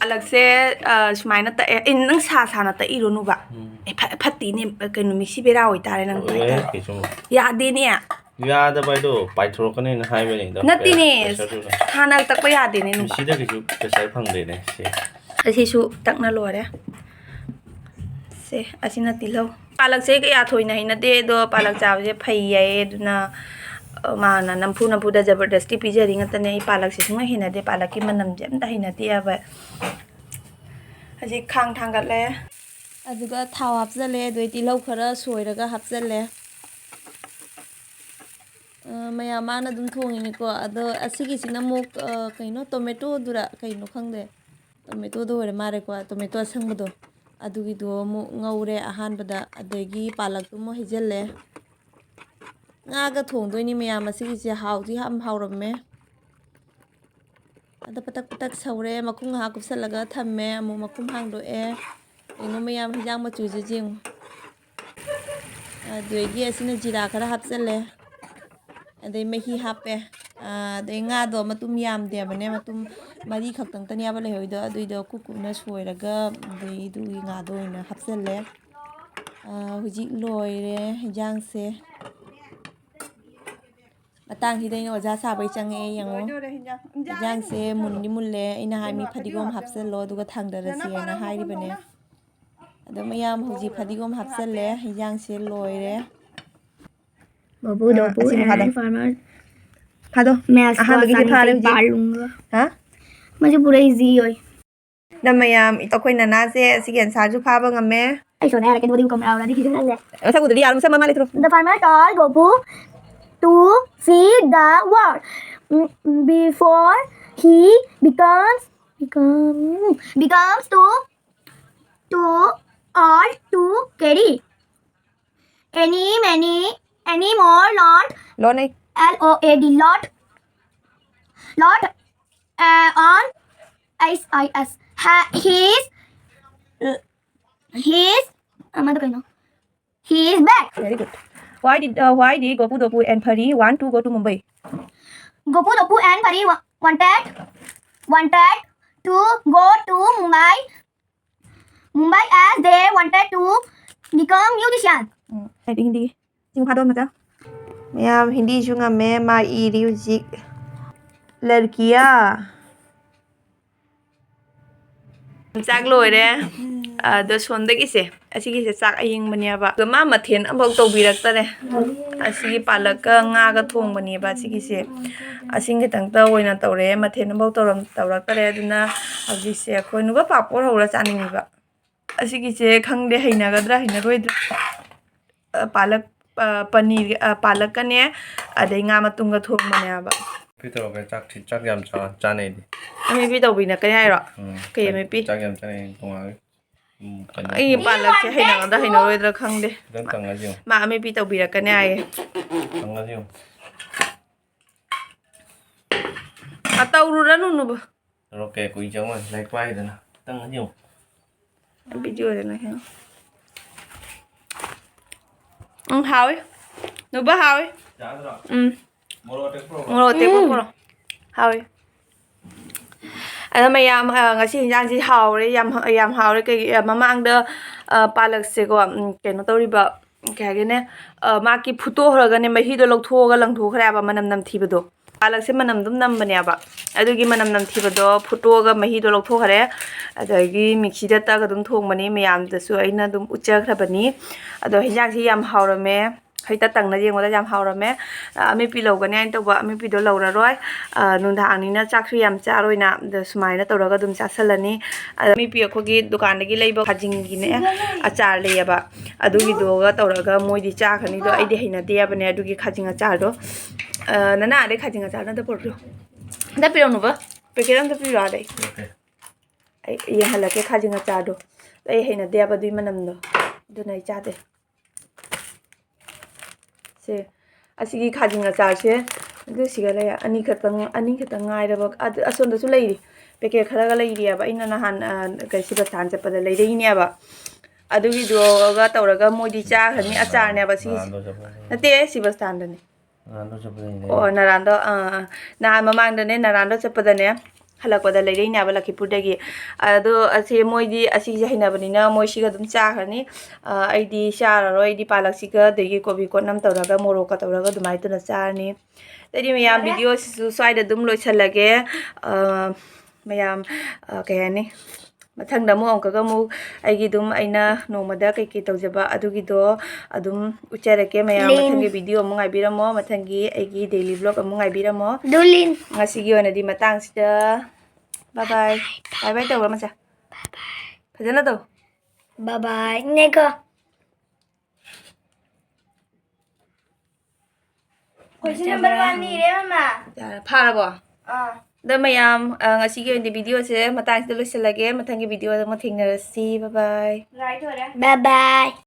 ꯄꯥꯂꯛꯁꯦ, ꯑ, ꯁꯨꯃꯥꯏꯅ ꯇꯛꯑꯦ꯫ ꯑꯦ, ꯅꯪ ꯁꯥ ꯁꯥꯅ ꯇꯛꯏꯔꯣ, ꯅꯨꯕ? ꯎꯝ꯫ ꯑꯦ, ꯐ-, ꯐꯠꯇꯦꯅꯦ, ꯀꯩꯅꯣ, ꯃꯤꯁꯤ ꯕꯦꯔꯥ ꯑꯣꯏꯇꯥꯔꯦ ꯅꯪ ꯑꯦ, ꯇꯧꯔꯤꯗꯣ꯫ ꯀꯩꯁꯨ ꯌꯥꯗꯦꯅꯦ꯫ ꯌꯥꯗꯕ ꯍꯥꯏꯗꯣ ꯄꯥꯏꯊꯣꯔꯛꯀꯅꯦꯅ ꯍꯥꯏꯕꯅꯤꯗ꯫ ꯅꯠꯇꯦꯅꯦ, pressure-ꯗꯨꯅ꯫ ꯁꯥꯅ ꯇꯛꯄ ꯌꯥꯗꯦꯅꯦ, ꯅꯨꯕ꯫ ꯃꯤꯁꯤꯗ ꯀꯩꯁꯨ pressure ꯐꯪꯗꯦꯅꯦ ꯁꯤ꯫ ꯑꯁꯤꯁꯨ ꯇꯛꯅ ꯂꯣꯏꯔꯦ꯫ ꯁꯦ, ꯑꯁꯤꯅ ꯇꯤꯜꯍꯧ꯫ ꯄꯥꯂꯛꯁꯦ ꯀꯌꯥ ꯊꯣꯏꯅ ꯍꯩꯅꯗꯦ, ꯑꯗꯣ ꯄꯥꯂꯛ ꯆꯥꯕꯁꯦ ꯐꯩ ꯍꯥꯏꯌꯦ꯫ ꯑꯗꯨꯅ, ꯑ, ꯃꯥꯅ ꯅꯝꯐꯨ ꯅꯝꯐꯨꯗ ꯖꯕꯔꯗꯁꯇꯤ ꯄꯤꯖꯔꯤ ꯉꯥꯛꯇꯅꯦ꯫ ꯑꯩ ꯄꯥꯂꯛꯁꯦ ꯁꯨꯡꯍꯩ ꯍꯩꯅꯗꯦ, ꯄꯥꯂꯛꯀꯤ ꯃꯅꯝꯁꯦ ꯑꯝꯇ ꯍꯩꯅꯗꯦ ꯍꯥꯏꯕ꯫ ꯍꯧꯖꯤꯛ ꯈꯥꯡ ꯊꯥꯡꯒꯠꯂꯦ꯫ ꯑꯗꯨꯒ ꯊꯥꯎ ꯍꯥꯞꯆꯜꯂꯦ, ꯑꯗꯨꯗꯩ ꯇꯤꯜꯍꯧ ꯈꯔ ꯁꯣꯏꯔꯒ ꯍꯥꯞꯆꯜꯂꯦ꯫ ꯑ, ꯃꯌꯥꯝ ꯃꯥꯅ ꯑꯗꯨꯝ ꯊꯣꯡꯉꯤꯅꯤꯀꯣ꯫ ꯑꯗꯣ ꯑꯁꯤꯒꯤꯁꯤꯅ ꯑꯃꯨꯛ, ꯑ, ꯀꯩꯅꯣ, ꯇꯣꯃꯦꯇꯣꯗꯨꯔ ꯀꯩꯅꯣ ꯈꯪꯗꯦ꯫ ꯇꯣꯃꯦꯇꯣꯗꯣ ꯑꯣꯏꯔ ꯃꯥꯜꯂꯦꯀꯣ, ꯇꯣꯃꯦꯇꯣ ꯑꯁꯪꯕꯗꯣ꯫ ꯑꯗꯨꯒꯤꯗꯣ ꯑꯃꯨꯛ ꯉꯧꯔꯦ ꯑꯍꯥꯟꯕꯗ, ꯑꯗꯒꯤ ꯄꯥꯂꯛꯇꯨ ꯑꯃꯨꯛ ꯍꯩꯖꯤꯜꯂꯦ꯫ ꯉꯥꯒ ꯊꯣꯡꯗꯣꯏꯅꯤ ꯃꯌꯥꯝ, ꯑꯁꯤꯒꯤꯁꯦ ꯍꯥꯎꯗꯤ ꯌꯥꯝ ꯍꯥꯎꯔꯝꯃꯦ꯫ ꯑꯗ ꯄꯇꯛ ꯄꯇꯛ ꯁꯧꯔꯦ, ꯃꯈꯨꯝ ꯉꯥꯏꯍꯥꯛ ꯀꯨꯞꯁꯜꯂꯒ ꯊꯝꯃꯦ, ꯑꯃꯨꯛ ꯃꯈꯨꯝ ꯍꯥꯡꯗꯣꯛꯑꯦ꯫ ꯌꯦꯡꯉꯣ ꯃꯌꯥꯝ, ꯍꯤꯟꯖꯥꯡ ꯃꯆꯨꯁꯦ ꯌꯦꯡꯉꯣ꯫ ꯑꯗꯨꯗꯒꯤ ꯑꯁꯤꯅ ꯖꯤꯔꯥ ꯈꯔ ꯍꯥꯞꯆꯜꯂꯦ, ꯑꯗꯩ ꯃꯍꯤ ꯍꯥꯞꯄꯦ꯫ ꯑꯗꯩ ꯉꯥꯗꯣ ꯃꯇꯨꯝ ꯌꯥꯝꯗꯦꯕꯅꯦ, ꯃꯇꯨꯝ ꯃꯔꯤ ꯈꯛꯇꯪꯇꯅꯦꯕ ꯂꯩꯍꯧꯔꯤꯗꯣ, ꯑꯗꯨꯏꯗꯣ ꯀꯨꯞ ꯀꯨꯞꯅ ꯁꯣꯏꯔꯒ ꯑꯗꯩ ꯑꯗꯨꯒꯤ ꯉꯥꯗꯣ ꯑꯣꯏꯅ ꯍꯥꯞꯆꯜꯂꯦ꯫ ꯍꯧꯖꯤꯛ ꯂꯣꯏꯔꯦ ꯍꯤꯟꯖꯥꯡꯁꯦ꯫ ꯃꯇꯥꯡꯁꯤꯗ ꯑꯩꯅ ꯑꯣꯖꯥ ꯁꯥꯕꯩ ꯆꯪꯉꯛꯑꯦ, ꯌꯦꯡꯉꯣ꯫ ꯏꯟꯖꯥꯡꯁꯦ ꯃꯨꯟꯗꯤ ꯃꯨꯜꯂꯦ꯫ ꯑꯩꯅ ꯍꯥꯏ, "ꯃꯤ ꯐꯗꯤꯒꯣꯝ ꯍꯥꯞꯆꯜꯂꯣ, ꯑꯗꯨꯒ ꯊꯥꯡꯗꯔꯁꯦꯅ ꯍꯥꯏꯔꯤꯕꯅꯦ꯫" ꯑꯗꯣ ꯃꯌꯥꯝ ꯍꯧꯖꯤꯛ ꯐꯗꯤꯒꯣꯝ ꯍꯥꯞꯆꯜꯂꯦ, ꯏꯟꯖꯥꯡꯁꯦ ꯂꯣꯏꯔꯦ꯫ ꯕꯕꯨ ꯑꯥ, ꯗꯕꯨ ꯑꯁꯤ ꯃꯈꯥꯗ꯫ And farmer ꯐꯥꯗꯣ꯫ Maths ꯑꯍꯥꯟꯕꯒꯤꯁꯦ class ꯐꯥꯔꯦ ꯍꯧꯖꯤꯛ꯫ ꯄꯥꯔꯨꯡꯒ꯫ ꯍꯥ? ꯃꯁꯤ ꯄꯨꯔꯥ easy ꯑꯣꯏ꯫ ꯅ ꯃꯌꯥꯝ, ꯑꯩꯈꯣꯏ ꯅꯅꯥꯁꯦ ꯑꯁꯤꯒꯤ answerꯁꯨ ꯐꯥꯕ ꯉꯝꯃꯦ꯫ ꯑꯩ ꯁꯣꯟꯅ ꯍꯥꯏꯔꯛꯀꯦ, ꯑꯗꯨꯕꯨꯗꯤ ꯀꯝ-, ꯑ, ꯑꯗꯨꯗꯤ ꯈꯤꯇꯪ ꯈꯪꯗꯦ꯫ ꯃꯁꯛ ꯎꯗ꯭ꯔꯗꯤ ꯌꯥꯔꯣꯏ, ꯃꯁꯛ ꯃꯃꯥ ꯂꯩꯇ꯭ꯔꯣ? The farmer told Gopu to feed the world, mm, before he becomes, become, becomes too, too old to carry any, many, any more, not Load नहीं। L O A D, lot, lot, uh, on ice, I S. Ha-, he is, he is, ꯑꯃꯗꯣ ꯀꯩꯅꯣ? He is back. Very good. Why did, uh, why did Gopu Dopu and Pari want to go to Mumbai? Gopu Dopu and Pari wa-, wanted, wanted to go to Mumbai, Mumbai as they wanted to become musician. ꯎꯝ, ꯍꯥꯏꯗꯤ ꯍꯤꯟꯗꯤ꯫ ꯆꯤꯡ ꯐꯥꯗꯣꯛ ꯑꯃꯇ꯫ ꯃꯌꯥꯝ ꯍꯤꯟꯗꯤꯁꯨ ꯉꯝꯃꯦ, ꯃꯥ ꯏꯔꯤ ꯍꯧꯖꯤꯛ꯫ ꯂꯔꯀꯤꯌꯥ꯫ ꯆꯥꯛ ꯂꯣꯏꯔꯦ꯫ ꯑꯗꯣ ꯁꯣꯝꯗꯒꯤꯁꯦ, ꯑꯁꯤꯒꯤꯁꯦ ꯆꯥꯛ ꯑꯌꯤꯡꯕꯅꯦꯕ꯫ ꯑꯗꯣ ꯃꯥ ꯃꯊꯦꯜ ꯑꯃꯐꯥꯎ ꯇꯧꯕꯤꯔꯛꯇꯔꯦ꯫ ꯑꯁꯤꯒꯤ ꯄꯥꯂꯛꯀ ꯉꯥꯒ ꯊꯣꯡꯕꯅꯦꯕ ꯑꯁꯤꯒꯤꯁꯦ꯫ ꯑꯁꯤꯡ ꯈꯤꯇꯪꯇ ꯑꯣꯏꯅ ꯇꯧꯔꯦ꯫ ꯃꯊꯦꯜ ꯑꯃꯐꯥꯎ ꯇꯧꯔꯝ-, ꯇꯧꯔꯛꯇꯔꯦ꯫ ꯑꯗꯨꯅ ꯍꯧꯖꯤꯛꯁꯦ ꯑꯩꯈꯣꯏ ꯅꯨꯒ ꯄꯥꯄꯣꯔ ꯍꯧꯔ ꯆꯥꯅꯤꯡꯉꯤꯕ꯫ ꯑꯁꯤꯒꯤꯁꯦ ꯈꯪꯗꯦ ꯍꯩꯅꯒꯗ꯭ꯔꯥ ꯍꯩꯅꯔꯣꯏꯗ꯭ꯔꯥ꯫ ꯑ, ꯄꯥꯂꯛ, ꯑ, ꯄꯅꯤꯔ, ꯑ, ꯄꯥꯂꯛꯀꯅꯦ, ꯑꯗꯩ ꯉꯥ ꯃꯇꯨꯝꯒ ꯊꯣꯡꯕꯅꯦꯕ꯫ ꯀꯩ ꯇꯧꯔꯒꯦ? ꯆꯥꯛ ꯊꯤ-, ꯆꯥꯛ ꯌꯥꯝ ꯆꯥ-, ꯆꯥꯅꯩꯗꯤ꯫ ꯑꯃꯦꯠꯄꯤ ꯇꯧꯕꯤꯔꯛꯀꯅꯤ ꯍꯥꯏꯔꯣ? ꯎꯝ, ꯀꯩ ꯆꯥꯛ, ꯑꯃꯦꯠꯄꯤ? ꯆꯥꯛ ꯌꯥꯝ ꯆꯥꯅꯩ ꯇꯣꯉꯥꯟꯅ꯫ ꯎꯝ, ꯀꯩꯅꯣ꯫ ꯑꯩꯒꯤ ꯄꯥꯂꯛꯁꯦ ꯍꯩꯅꯒꯗ꯭ꯔꯥ ꯍꯩꯅꯔꯣꯏꯗ꯭ꯔꯥ ꯈꯪꯗꯦ꯫ ꯈꯤꯇꯪ ꯀꯪꯍꯜꯂꯁꯤ ꯌꯦꯡꯉꯨ꯫ ꯃꯥ ꯑꯃꯦꯠꯄꯤ ꯇꯧꯕꯤꯔꯛꯀꯅꯤ ꯍꯥꯏꯌꯦ꯫ ꯀꯪꯍꯜꯂꯁꯤ ꯌꯦꯡꯉꯨ꯫ ꯑ, ꯇꯧꯔꯨꯔꯅꯨ, ꯅꯨꯕ꯫ ꯇꯧꯔꯛꯀꯦ, ꯀꯨꯏ ꯆꯪꯉꯣꯏ꯫ ꯂꯥꯏꯔꯤꯛ ꯄꯥꯏꯗꯅ꯫ ꯈꯤꯇꯪ ꯌꯦꯡꯉꯨ꯫ ꯚꯤꯗꯤꯑꯣꯗꯅ ꯍꯦꯟꯅ꯫ ꯎꯝ, ꯍꯥꯎꯋꯤ꯫ ꯅꯨꯕ ꯍꯥꯎꯋꯤ꯫ ꯆꯥꯗ꯭ꯔꯣ? ꯎꯝ꯫ ꯃꯣꯔꯣꯛ ꯑꯇꯦꯛꯄ ꯄꯨꯔꯛꯎꯔꯣ? ꯃꯣꯔꯣꯛ ꯑꯇꯦꯛꯄ ꯎꯝ꯫ ꯄꯨꯔꯛꯑꯣ꯫ ꯍꯥꯎꯋꯤ꯫ ꯑꯗꯣ ꯃꯌꯥꯝ, ꯑ, ꯉꯁꯤ ꯏꯟꯖꯥꯡꯁꯤ ꯍꯥꯎꯔꯦ, ꯌꯥꯝ, ꯌꯥꯝ ꯍꯥꯎꯔꯦ꯫ ꯀꯩ, ꯑ, ꯃꯃꯥꯡꯗ, ꯑ, ꯄꯥꯂꯛꯁꯦꯀꯣ, ꯎꯝ, ꯀꯩꯅꯣ ꯇꯧꯔꯤꯕ, ꯀꯩ ꯍꯥꯏꯒꯦꯅꯦ, ꯑ, ꯃꯥꯒꯤ ꯐꯨꯠꯇꯣꯛꯈ꯭ꯔꯒꯅꯦ, ꯃꯍꯤꯗꯣ ꯂꯧꯊꯣꯛꯑꯒ ꯂꯪꯊꯣꯛꯈ꯭ꯔꯦꯕ, ꯃꯅꯝ ꯅꯝꯊꯤꯕꯗꯣ꯫ ꯄꯥꯂꯛꯁꯦ ꯃꯅꯝ ꯑꯗꯨꯝ ꯅꯝꯕꯅꯦꯕ, ꯑꯗꯨꯒꯤ ꯃꯅꯝ ꯅꯝꯊꯤꯕꯗꯣ ꯐꯨꯠꯇꯣꯛꯑꯒ ꯃꯍꯤꯗꯣ ꯂꯧꯊꯣꯛꯈ꯭ꯔꯦ꯫ ꯑꯗꯒꯤ ꯃꯤꯛꯁꯤꯗ ꯇꯛꯑꯒ ꯑꯗꯨꯝ ꯊꯣꯡꯕꯅꯤ, ꯃꯌꯥꯝꯗꯁꯨ ꯑꯩꯅ ꯑꯗꯨꯝ ꯎꯠꯆꯈ꯭ꯔꯕꯅꯤ꯫ ꯑꯗꯣ ꯍꯤꯟꯖꯥꯡꯁꯤ ꯌꯥꯝ ꯍꯥꯎꯔꯝꯃꯦ, ꯍꯦꯛꯇ ꯇꯪꯅ ꯌꯦꯡꯕꯗ ꯌꯥꯝ ꯍꯥꯎꯔꯝꯃꯦ꯫ ꯑ, ꯑꯃꯦꯠꯄꯤ ꯂꯧꯒꯅꯤ ꯍꯥꯏꯅ ꯇꯧꯕ, ꯑꯃꯦꯠꯄꯤꯗꯣ ꯂꯧꯔꯔꯣꯏ꯫ ꯑ, ꯅꯨꯡꯗꯥꯡꯅꯤꯅ ꯆꯥꯛꯁꯨ ꯌꯥꯝ ꯆꯥꯔꯣꯏꯅ, ꯑꯗ ꯁꯨꯃꯥꯏꯅ ꯇꯧꯔꯒ ꯑꯗꯨꯝ ꯆꯥꯁꯜꯂꯅꯤ꯫ ꯑꯗ ꯑꯃꯦꯠꯄꯤ ꯑꯩꯈꯣꯏꯒꯤ ꯗꯨꯀꯥꯟꯗꯒꯤ ꯂꯩꯕ ꯈꯥꯖꯤꯡꯒꯤꯅꯦ ꯑꯆꯥꯔ ꯂꯩꯌꯦꯕ, ꯑꯗꯨꯒꯤꯗꯨꯒ ꯇꯧꯔꯒ ꯃꯣꯏꯗꯤ ꯆꯥꯈ꯭ꯔꯅꯤ꯫ ꯑꯗꯣ ꯑꯩꯗꯤ ꯍꯩꯅꯗꯦ ꯍꯥꯏꯕꯅꯦ ꯑꯗꯨꯒꯤ ꯈꯥꯖꯤꯡ ꯑꯆꯥꯔꯗꯣ꯫ ꯑ, ꯅꯅꯥ, ꯑꯗꯩ ꯈꯥꯖꯤꯡ ꯑꯆꯥꯔꯗꯣ ꯑꯝꯇ ꯄꯨꯔꯛꯄꯤꯌꯣ꯫ ꯑꯝꯇ ꯄꯤꯔꯛꯎꯅꯨꯕ, ꯄꯦꯀꯦꯠ ꯑꯝꯇ ꯄꯤꯔꯣ ꯑꯗꯩ꯫ ꯑꯩ ꯌꯦꯡꯍꯜꯂꯛꯀꯦ ꯈꯥꯖꯤꯡ ꯑꯆꯥꯔꯗꯣ꯫ ꯑꯩ ꯍꯩꯅꯗꯦ ꯍꯥꯏꯕ ꯑꯗꯨꯏ ꯃꯅꯝꯗꯣ, ꯑꯗꯨꯅ ꯑꯩ ꯆꯥꯗꯦ꯫ ꯁꯦ, ꯑꯁꯤꯒꯤ ꯈꯥꯖꯤꯡ ꯑꯆꯥꯔꯁꯦ ꯑꯗꯨ ꯁꯤꯒ ꯂꯩ, ꯑꯅꯤꯈꯛꯇꯪ, ꯑꯅꯤꯈꯛꯇꯪ ꯉꯥꯏꯔꯕ꯫ ꯑꯗꯨ ꯑꯁꯣꯝꯗꯁꯨ ꯂꯩꯔꯤ, ꯄꯦꯀꯦꯠ ꯈꯔꯒ ꯂꯩꯔꯤꯑꯕ꯫ ꯑꯩꯅ ꯅꯍꯥꯟ, ꯑ, ꯀꯩ, ꯁꯤꯕꯁꯊꯥꯟ ꯆꯠꯄꯗ ꯂꯩꯔꯛꯏꯅꯦꯕ꯫ ꯑꯗꯨꯒꯤꯗꯨꯒ ꯇꯧꯔꯒ ꯃꯣꯏꯗꯤ ꯆꯥꯈ꯭ꯔꯅꯤ꯫ ꯑꯆꯥꯔꯅꯦꯕ ꯁꯤꯒꯤꯁꯦ꯫ ꯅꯍꯥꯟꯗꯣ ꯆꯠꯄꯗ ꯅꯠꯇꯦ, ꯁꯤꯕꯁꯊꯥꯟꯗꯅꯦ꯫ ꯅꯍꯥꯟꯗꯣ ꯆꯠꯄꯗ ꯑꯩꯅ ꯑꯣ, ꯂꯩꯔꯛꯏ꯫ ꯅꯔꯥꯟꯗꯣ, ꯑꯥ, ꯑꯥ꯫ ꯅꯍꯥꯟ ꯃꯃꯥꯡꯗꯅꯦ, ꯅꯔꯥꯟꯗꯣ ꯆꯠꯄꯗꯅꯦ, ꯍꯜꯂꯛꯄꯗ ꯂꯩꯔꯛꯏꯅꯦꯕ ꯂꯈꯤꯄꯨꯔꯗꯒꯤ꯫ ꯑꯗꯣ ꯑꯁꯤ ꯃꯣꯏꯗꯤ ꯑꯁꯤꯁꯦ ꯍꯩꯅꯕꯅꯤꯅ ꯃꯣꯏ ꯁꯤꯒ ꯑꯗꯨꯝ ꯆꯥꯈ꯭ꯔꯅꯤ꯫ ꯑ, ꯑꯩꯗꯤ ꯆꯥꯔꯔꯣꯏ꯫ ꯑꯩꯗꯤ ꯄꯥꯂꯛꯁꯤꯒ ꯑꯗꯒꯤ ꯀꯣꯕꯤ ꯀꯣꯠꯅꯝ ꯇꯧꯔꯒ ꯃꯣꯔꯣꯛꯀ ꯇꯧꯔꯒ ꯑꯗꯨꯃꯥꯏꯅ ꯇꯧꯅ ꯆꯥꯔꯅꯤ꯫ ꯑꯇꯩꯗꯤ ꯃꯌꯥꯝ, ꯌꯥꯔꯦ꯫ ꯚꯤꯗꯤꯑꯣꯁꯤꯁꯨ ꯁ꯭ꯋꯥꯏꯗ ꯑꯗꯨꯝ ꯂꯣꯏꯁꯤꯜꯂꯒꯦ꯫ ꯑ, ꯃꯌꯥꯝ, ꯑ, ꯀꯩ ꯍꯥꯏꯅꯤ, ꯃꯊꯪꯗ ꯑꯃꯨꯛ ꯑꯃꯨꯛꯀꯒ ꯑꯃꯨꯛ ꯑꯩꯒꯤ ꯑꯗꯨꯝ ꯑꯩꯅ ꯅꯣꯡꯃꯗ ꯀꯩꯀꯩ ꯇꯧꯖꯕ ꯑꯗꯨꯒꯤꯗꯣ ꯑꯗꯨꯝ ꯎꯠꯆꯔꯛꯀꯦ ꯃꯌꯥꯝ꯫ ꯂꯤꯟ꯫ ꯃꯊꯪꯒꯤ ꯚꯤꯗꯤꯑꯣ ꯑꯃꯨꯛ ꯉꯥꯏꯕꯤꯔꯝꯃꯣ, ꯃꯊꯪꯒꯤ ꯑꯩꯒꯤ ꯗꯦꯂꯤ ꯕ꯭ꯂꯣꯒ ꯑꯃꯨꯛ ꯉꯥꯏꯕꯤꯔꯝꯃꯣ꯫ ꯗꯨꯂꯤꯟ꯫ ꯉꯁꯤꯒꯤ ꯑꯣꯏꯅꯗꯤ ꯃꯇꯥꯡꯁꯤꯗ bye bye꯫ Bye bye ꯇꯧꯔꯣ, ꯃꯆꯥ꯫ Bye bye꯫ ꯐꯖꯅ ꯇꯧ꯫ Bye bye ꯅꯦꯀꯣ꯫ Question number one ꯅꯤꯔꯦ, ꯃꯃꯥ꯫ ꯌꯥꯔꯦ, ꯐꯥꯔꯕꯣ? ꯑꯥ꯫ ꯑꯗꯣ ꯃꯌꯥꯝ, ꯑ, ꯉꯁꯤꯒꯤ ꯑꯣꯏꯅꯗꯤ ꯚꯤꯗꯤꯑꯣꯁꯦ ꯃꯇꯥꯡꯁꯤꯗ ꯂꯣꯏꯁꯤꯜꯂꯒꯦ꯫ ꯃꯊꯪꯒꯤ ꯚꯤꯗꯤꯑꯣꯗ ꯑꯃꯨꯛ ꯊꯦꯡꯅꯔꯁꯤ꯫ Bye bye꯫ Bye bye꯫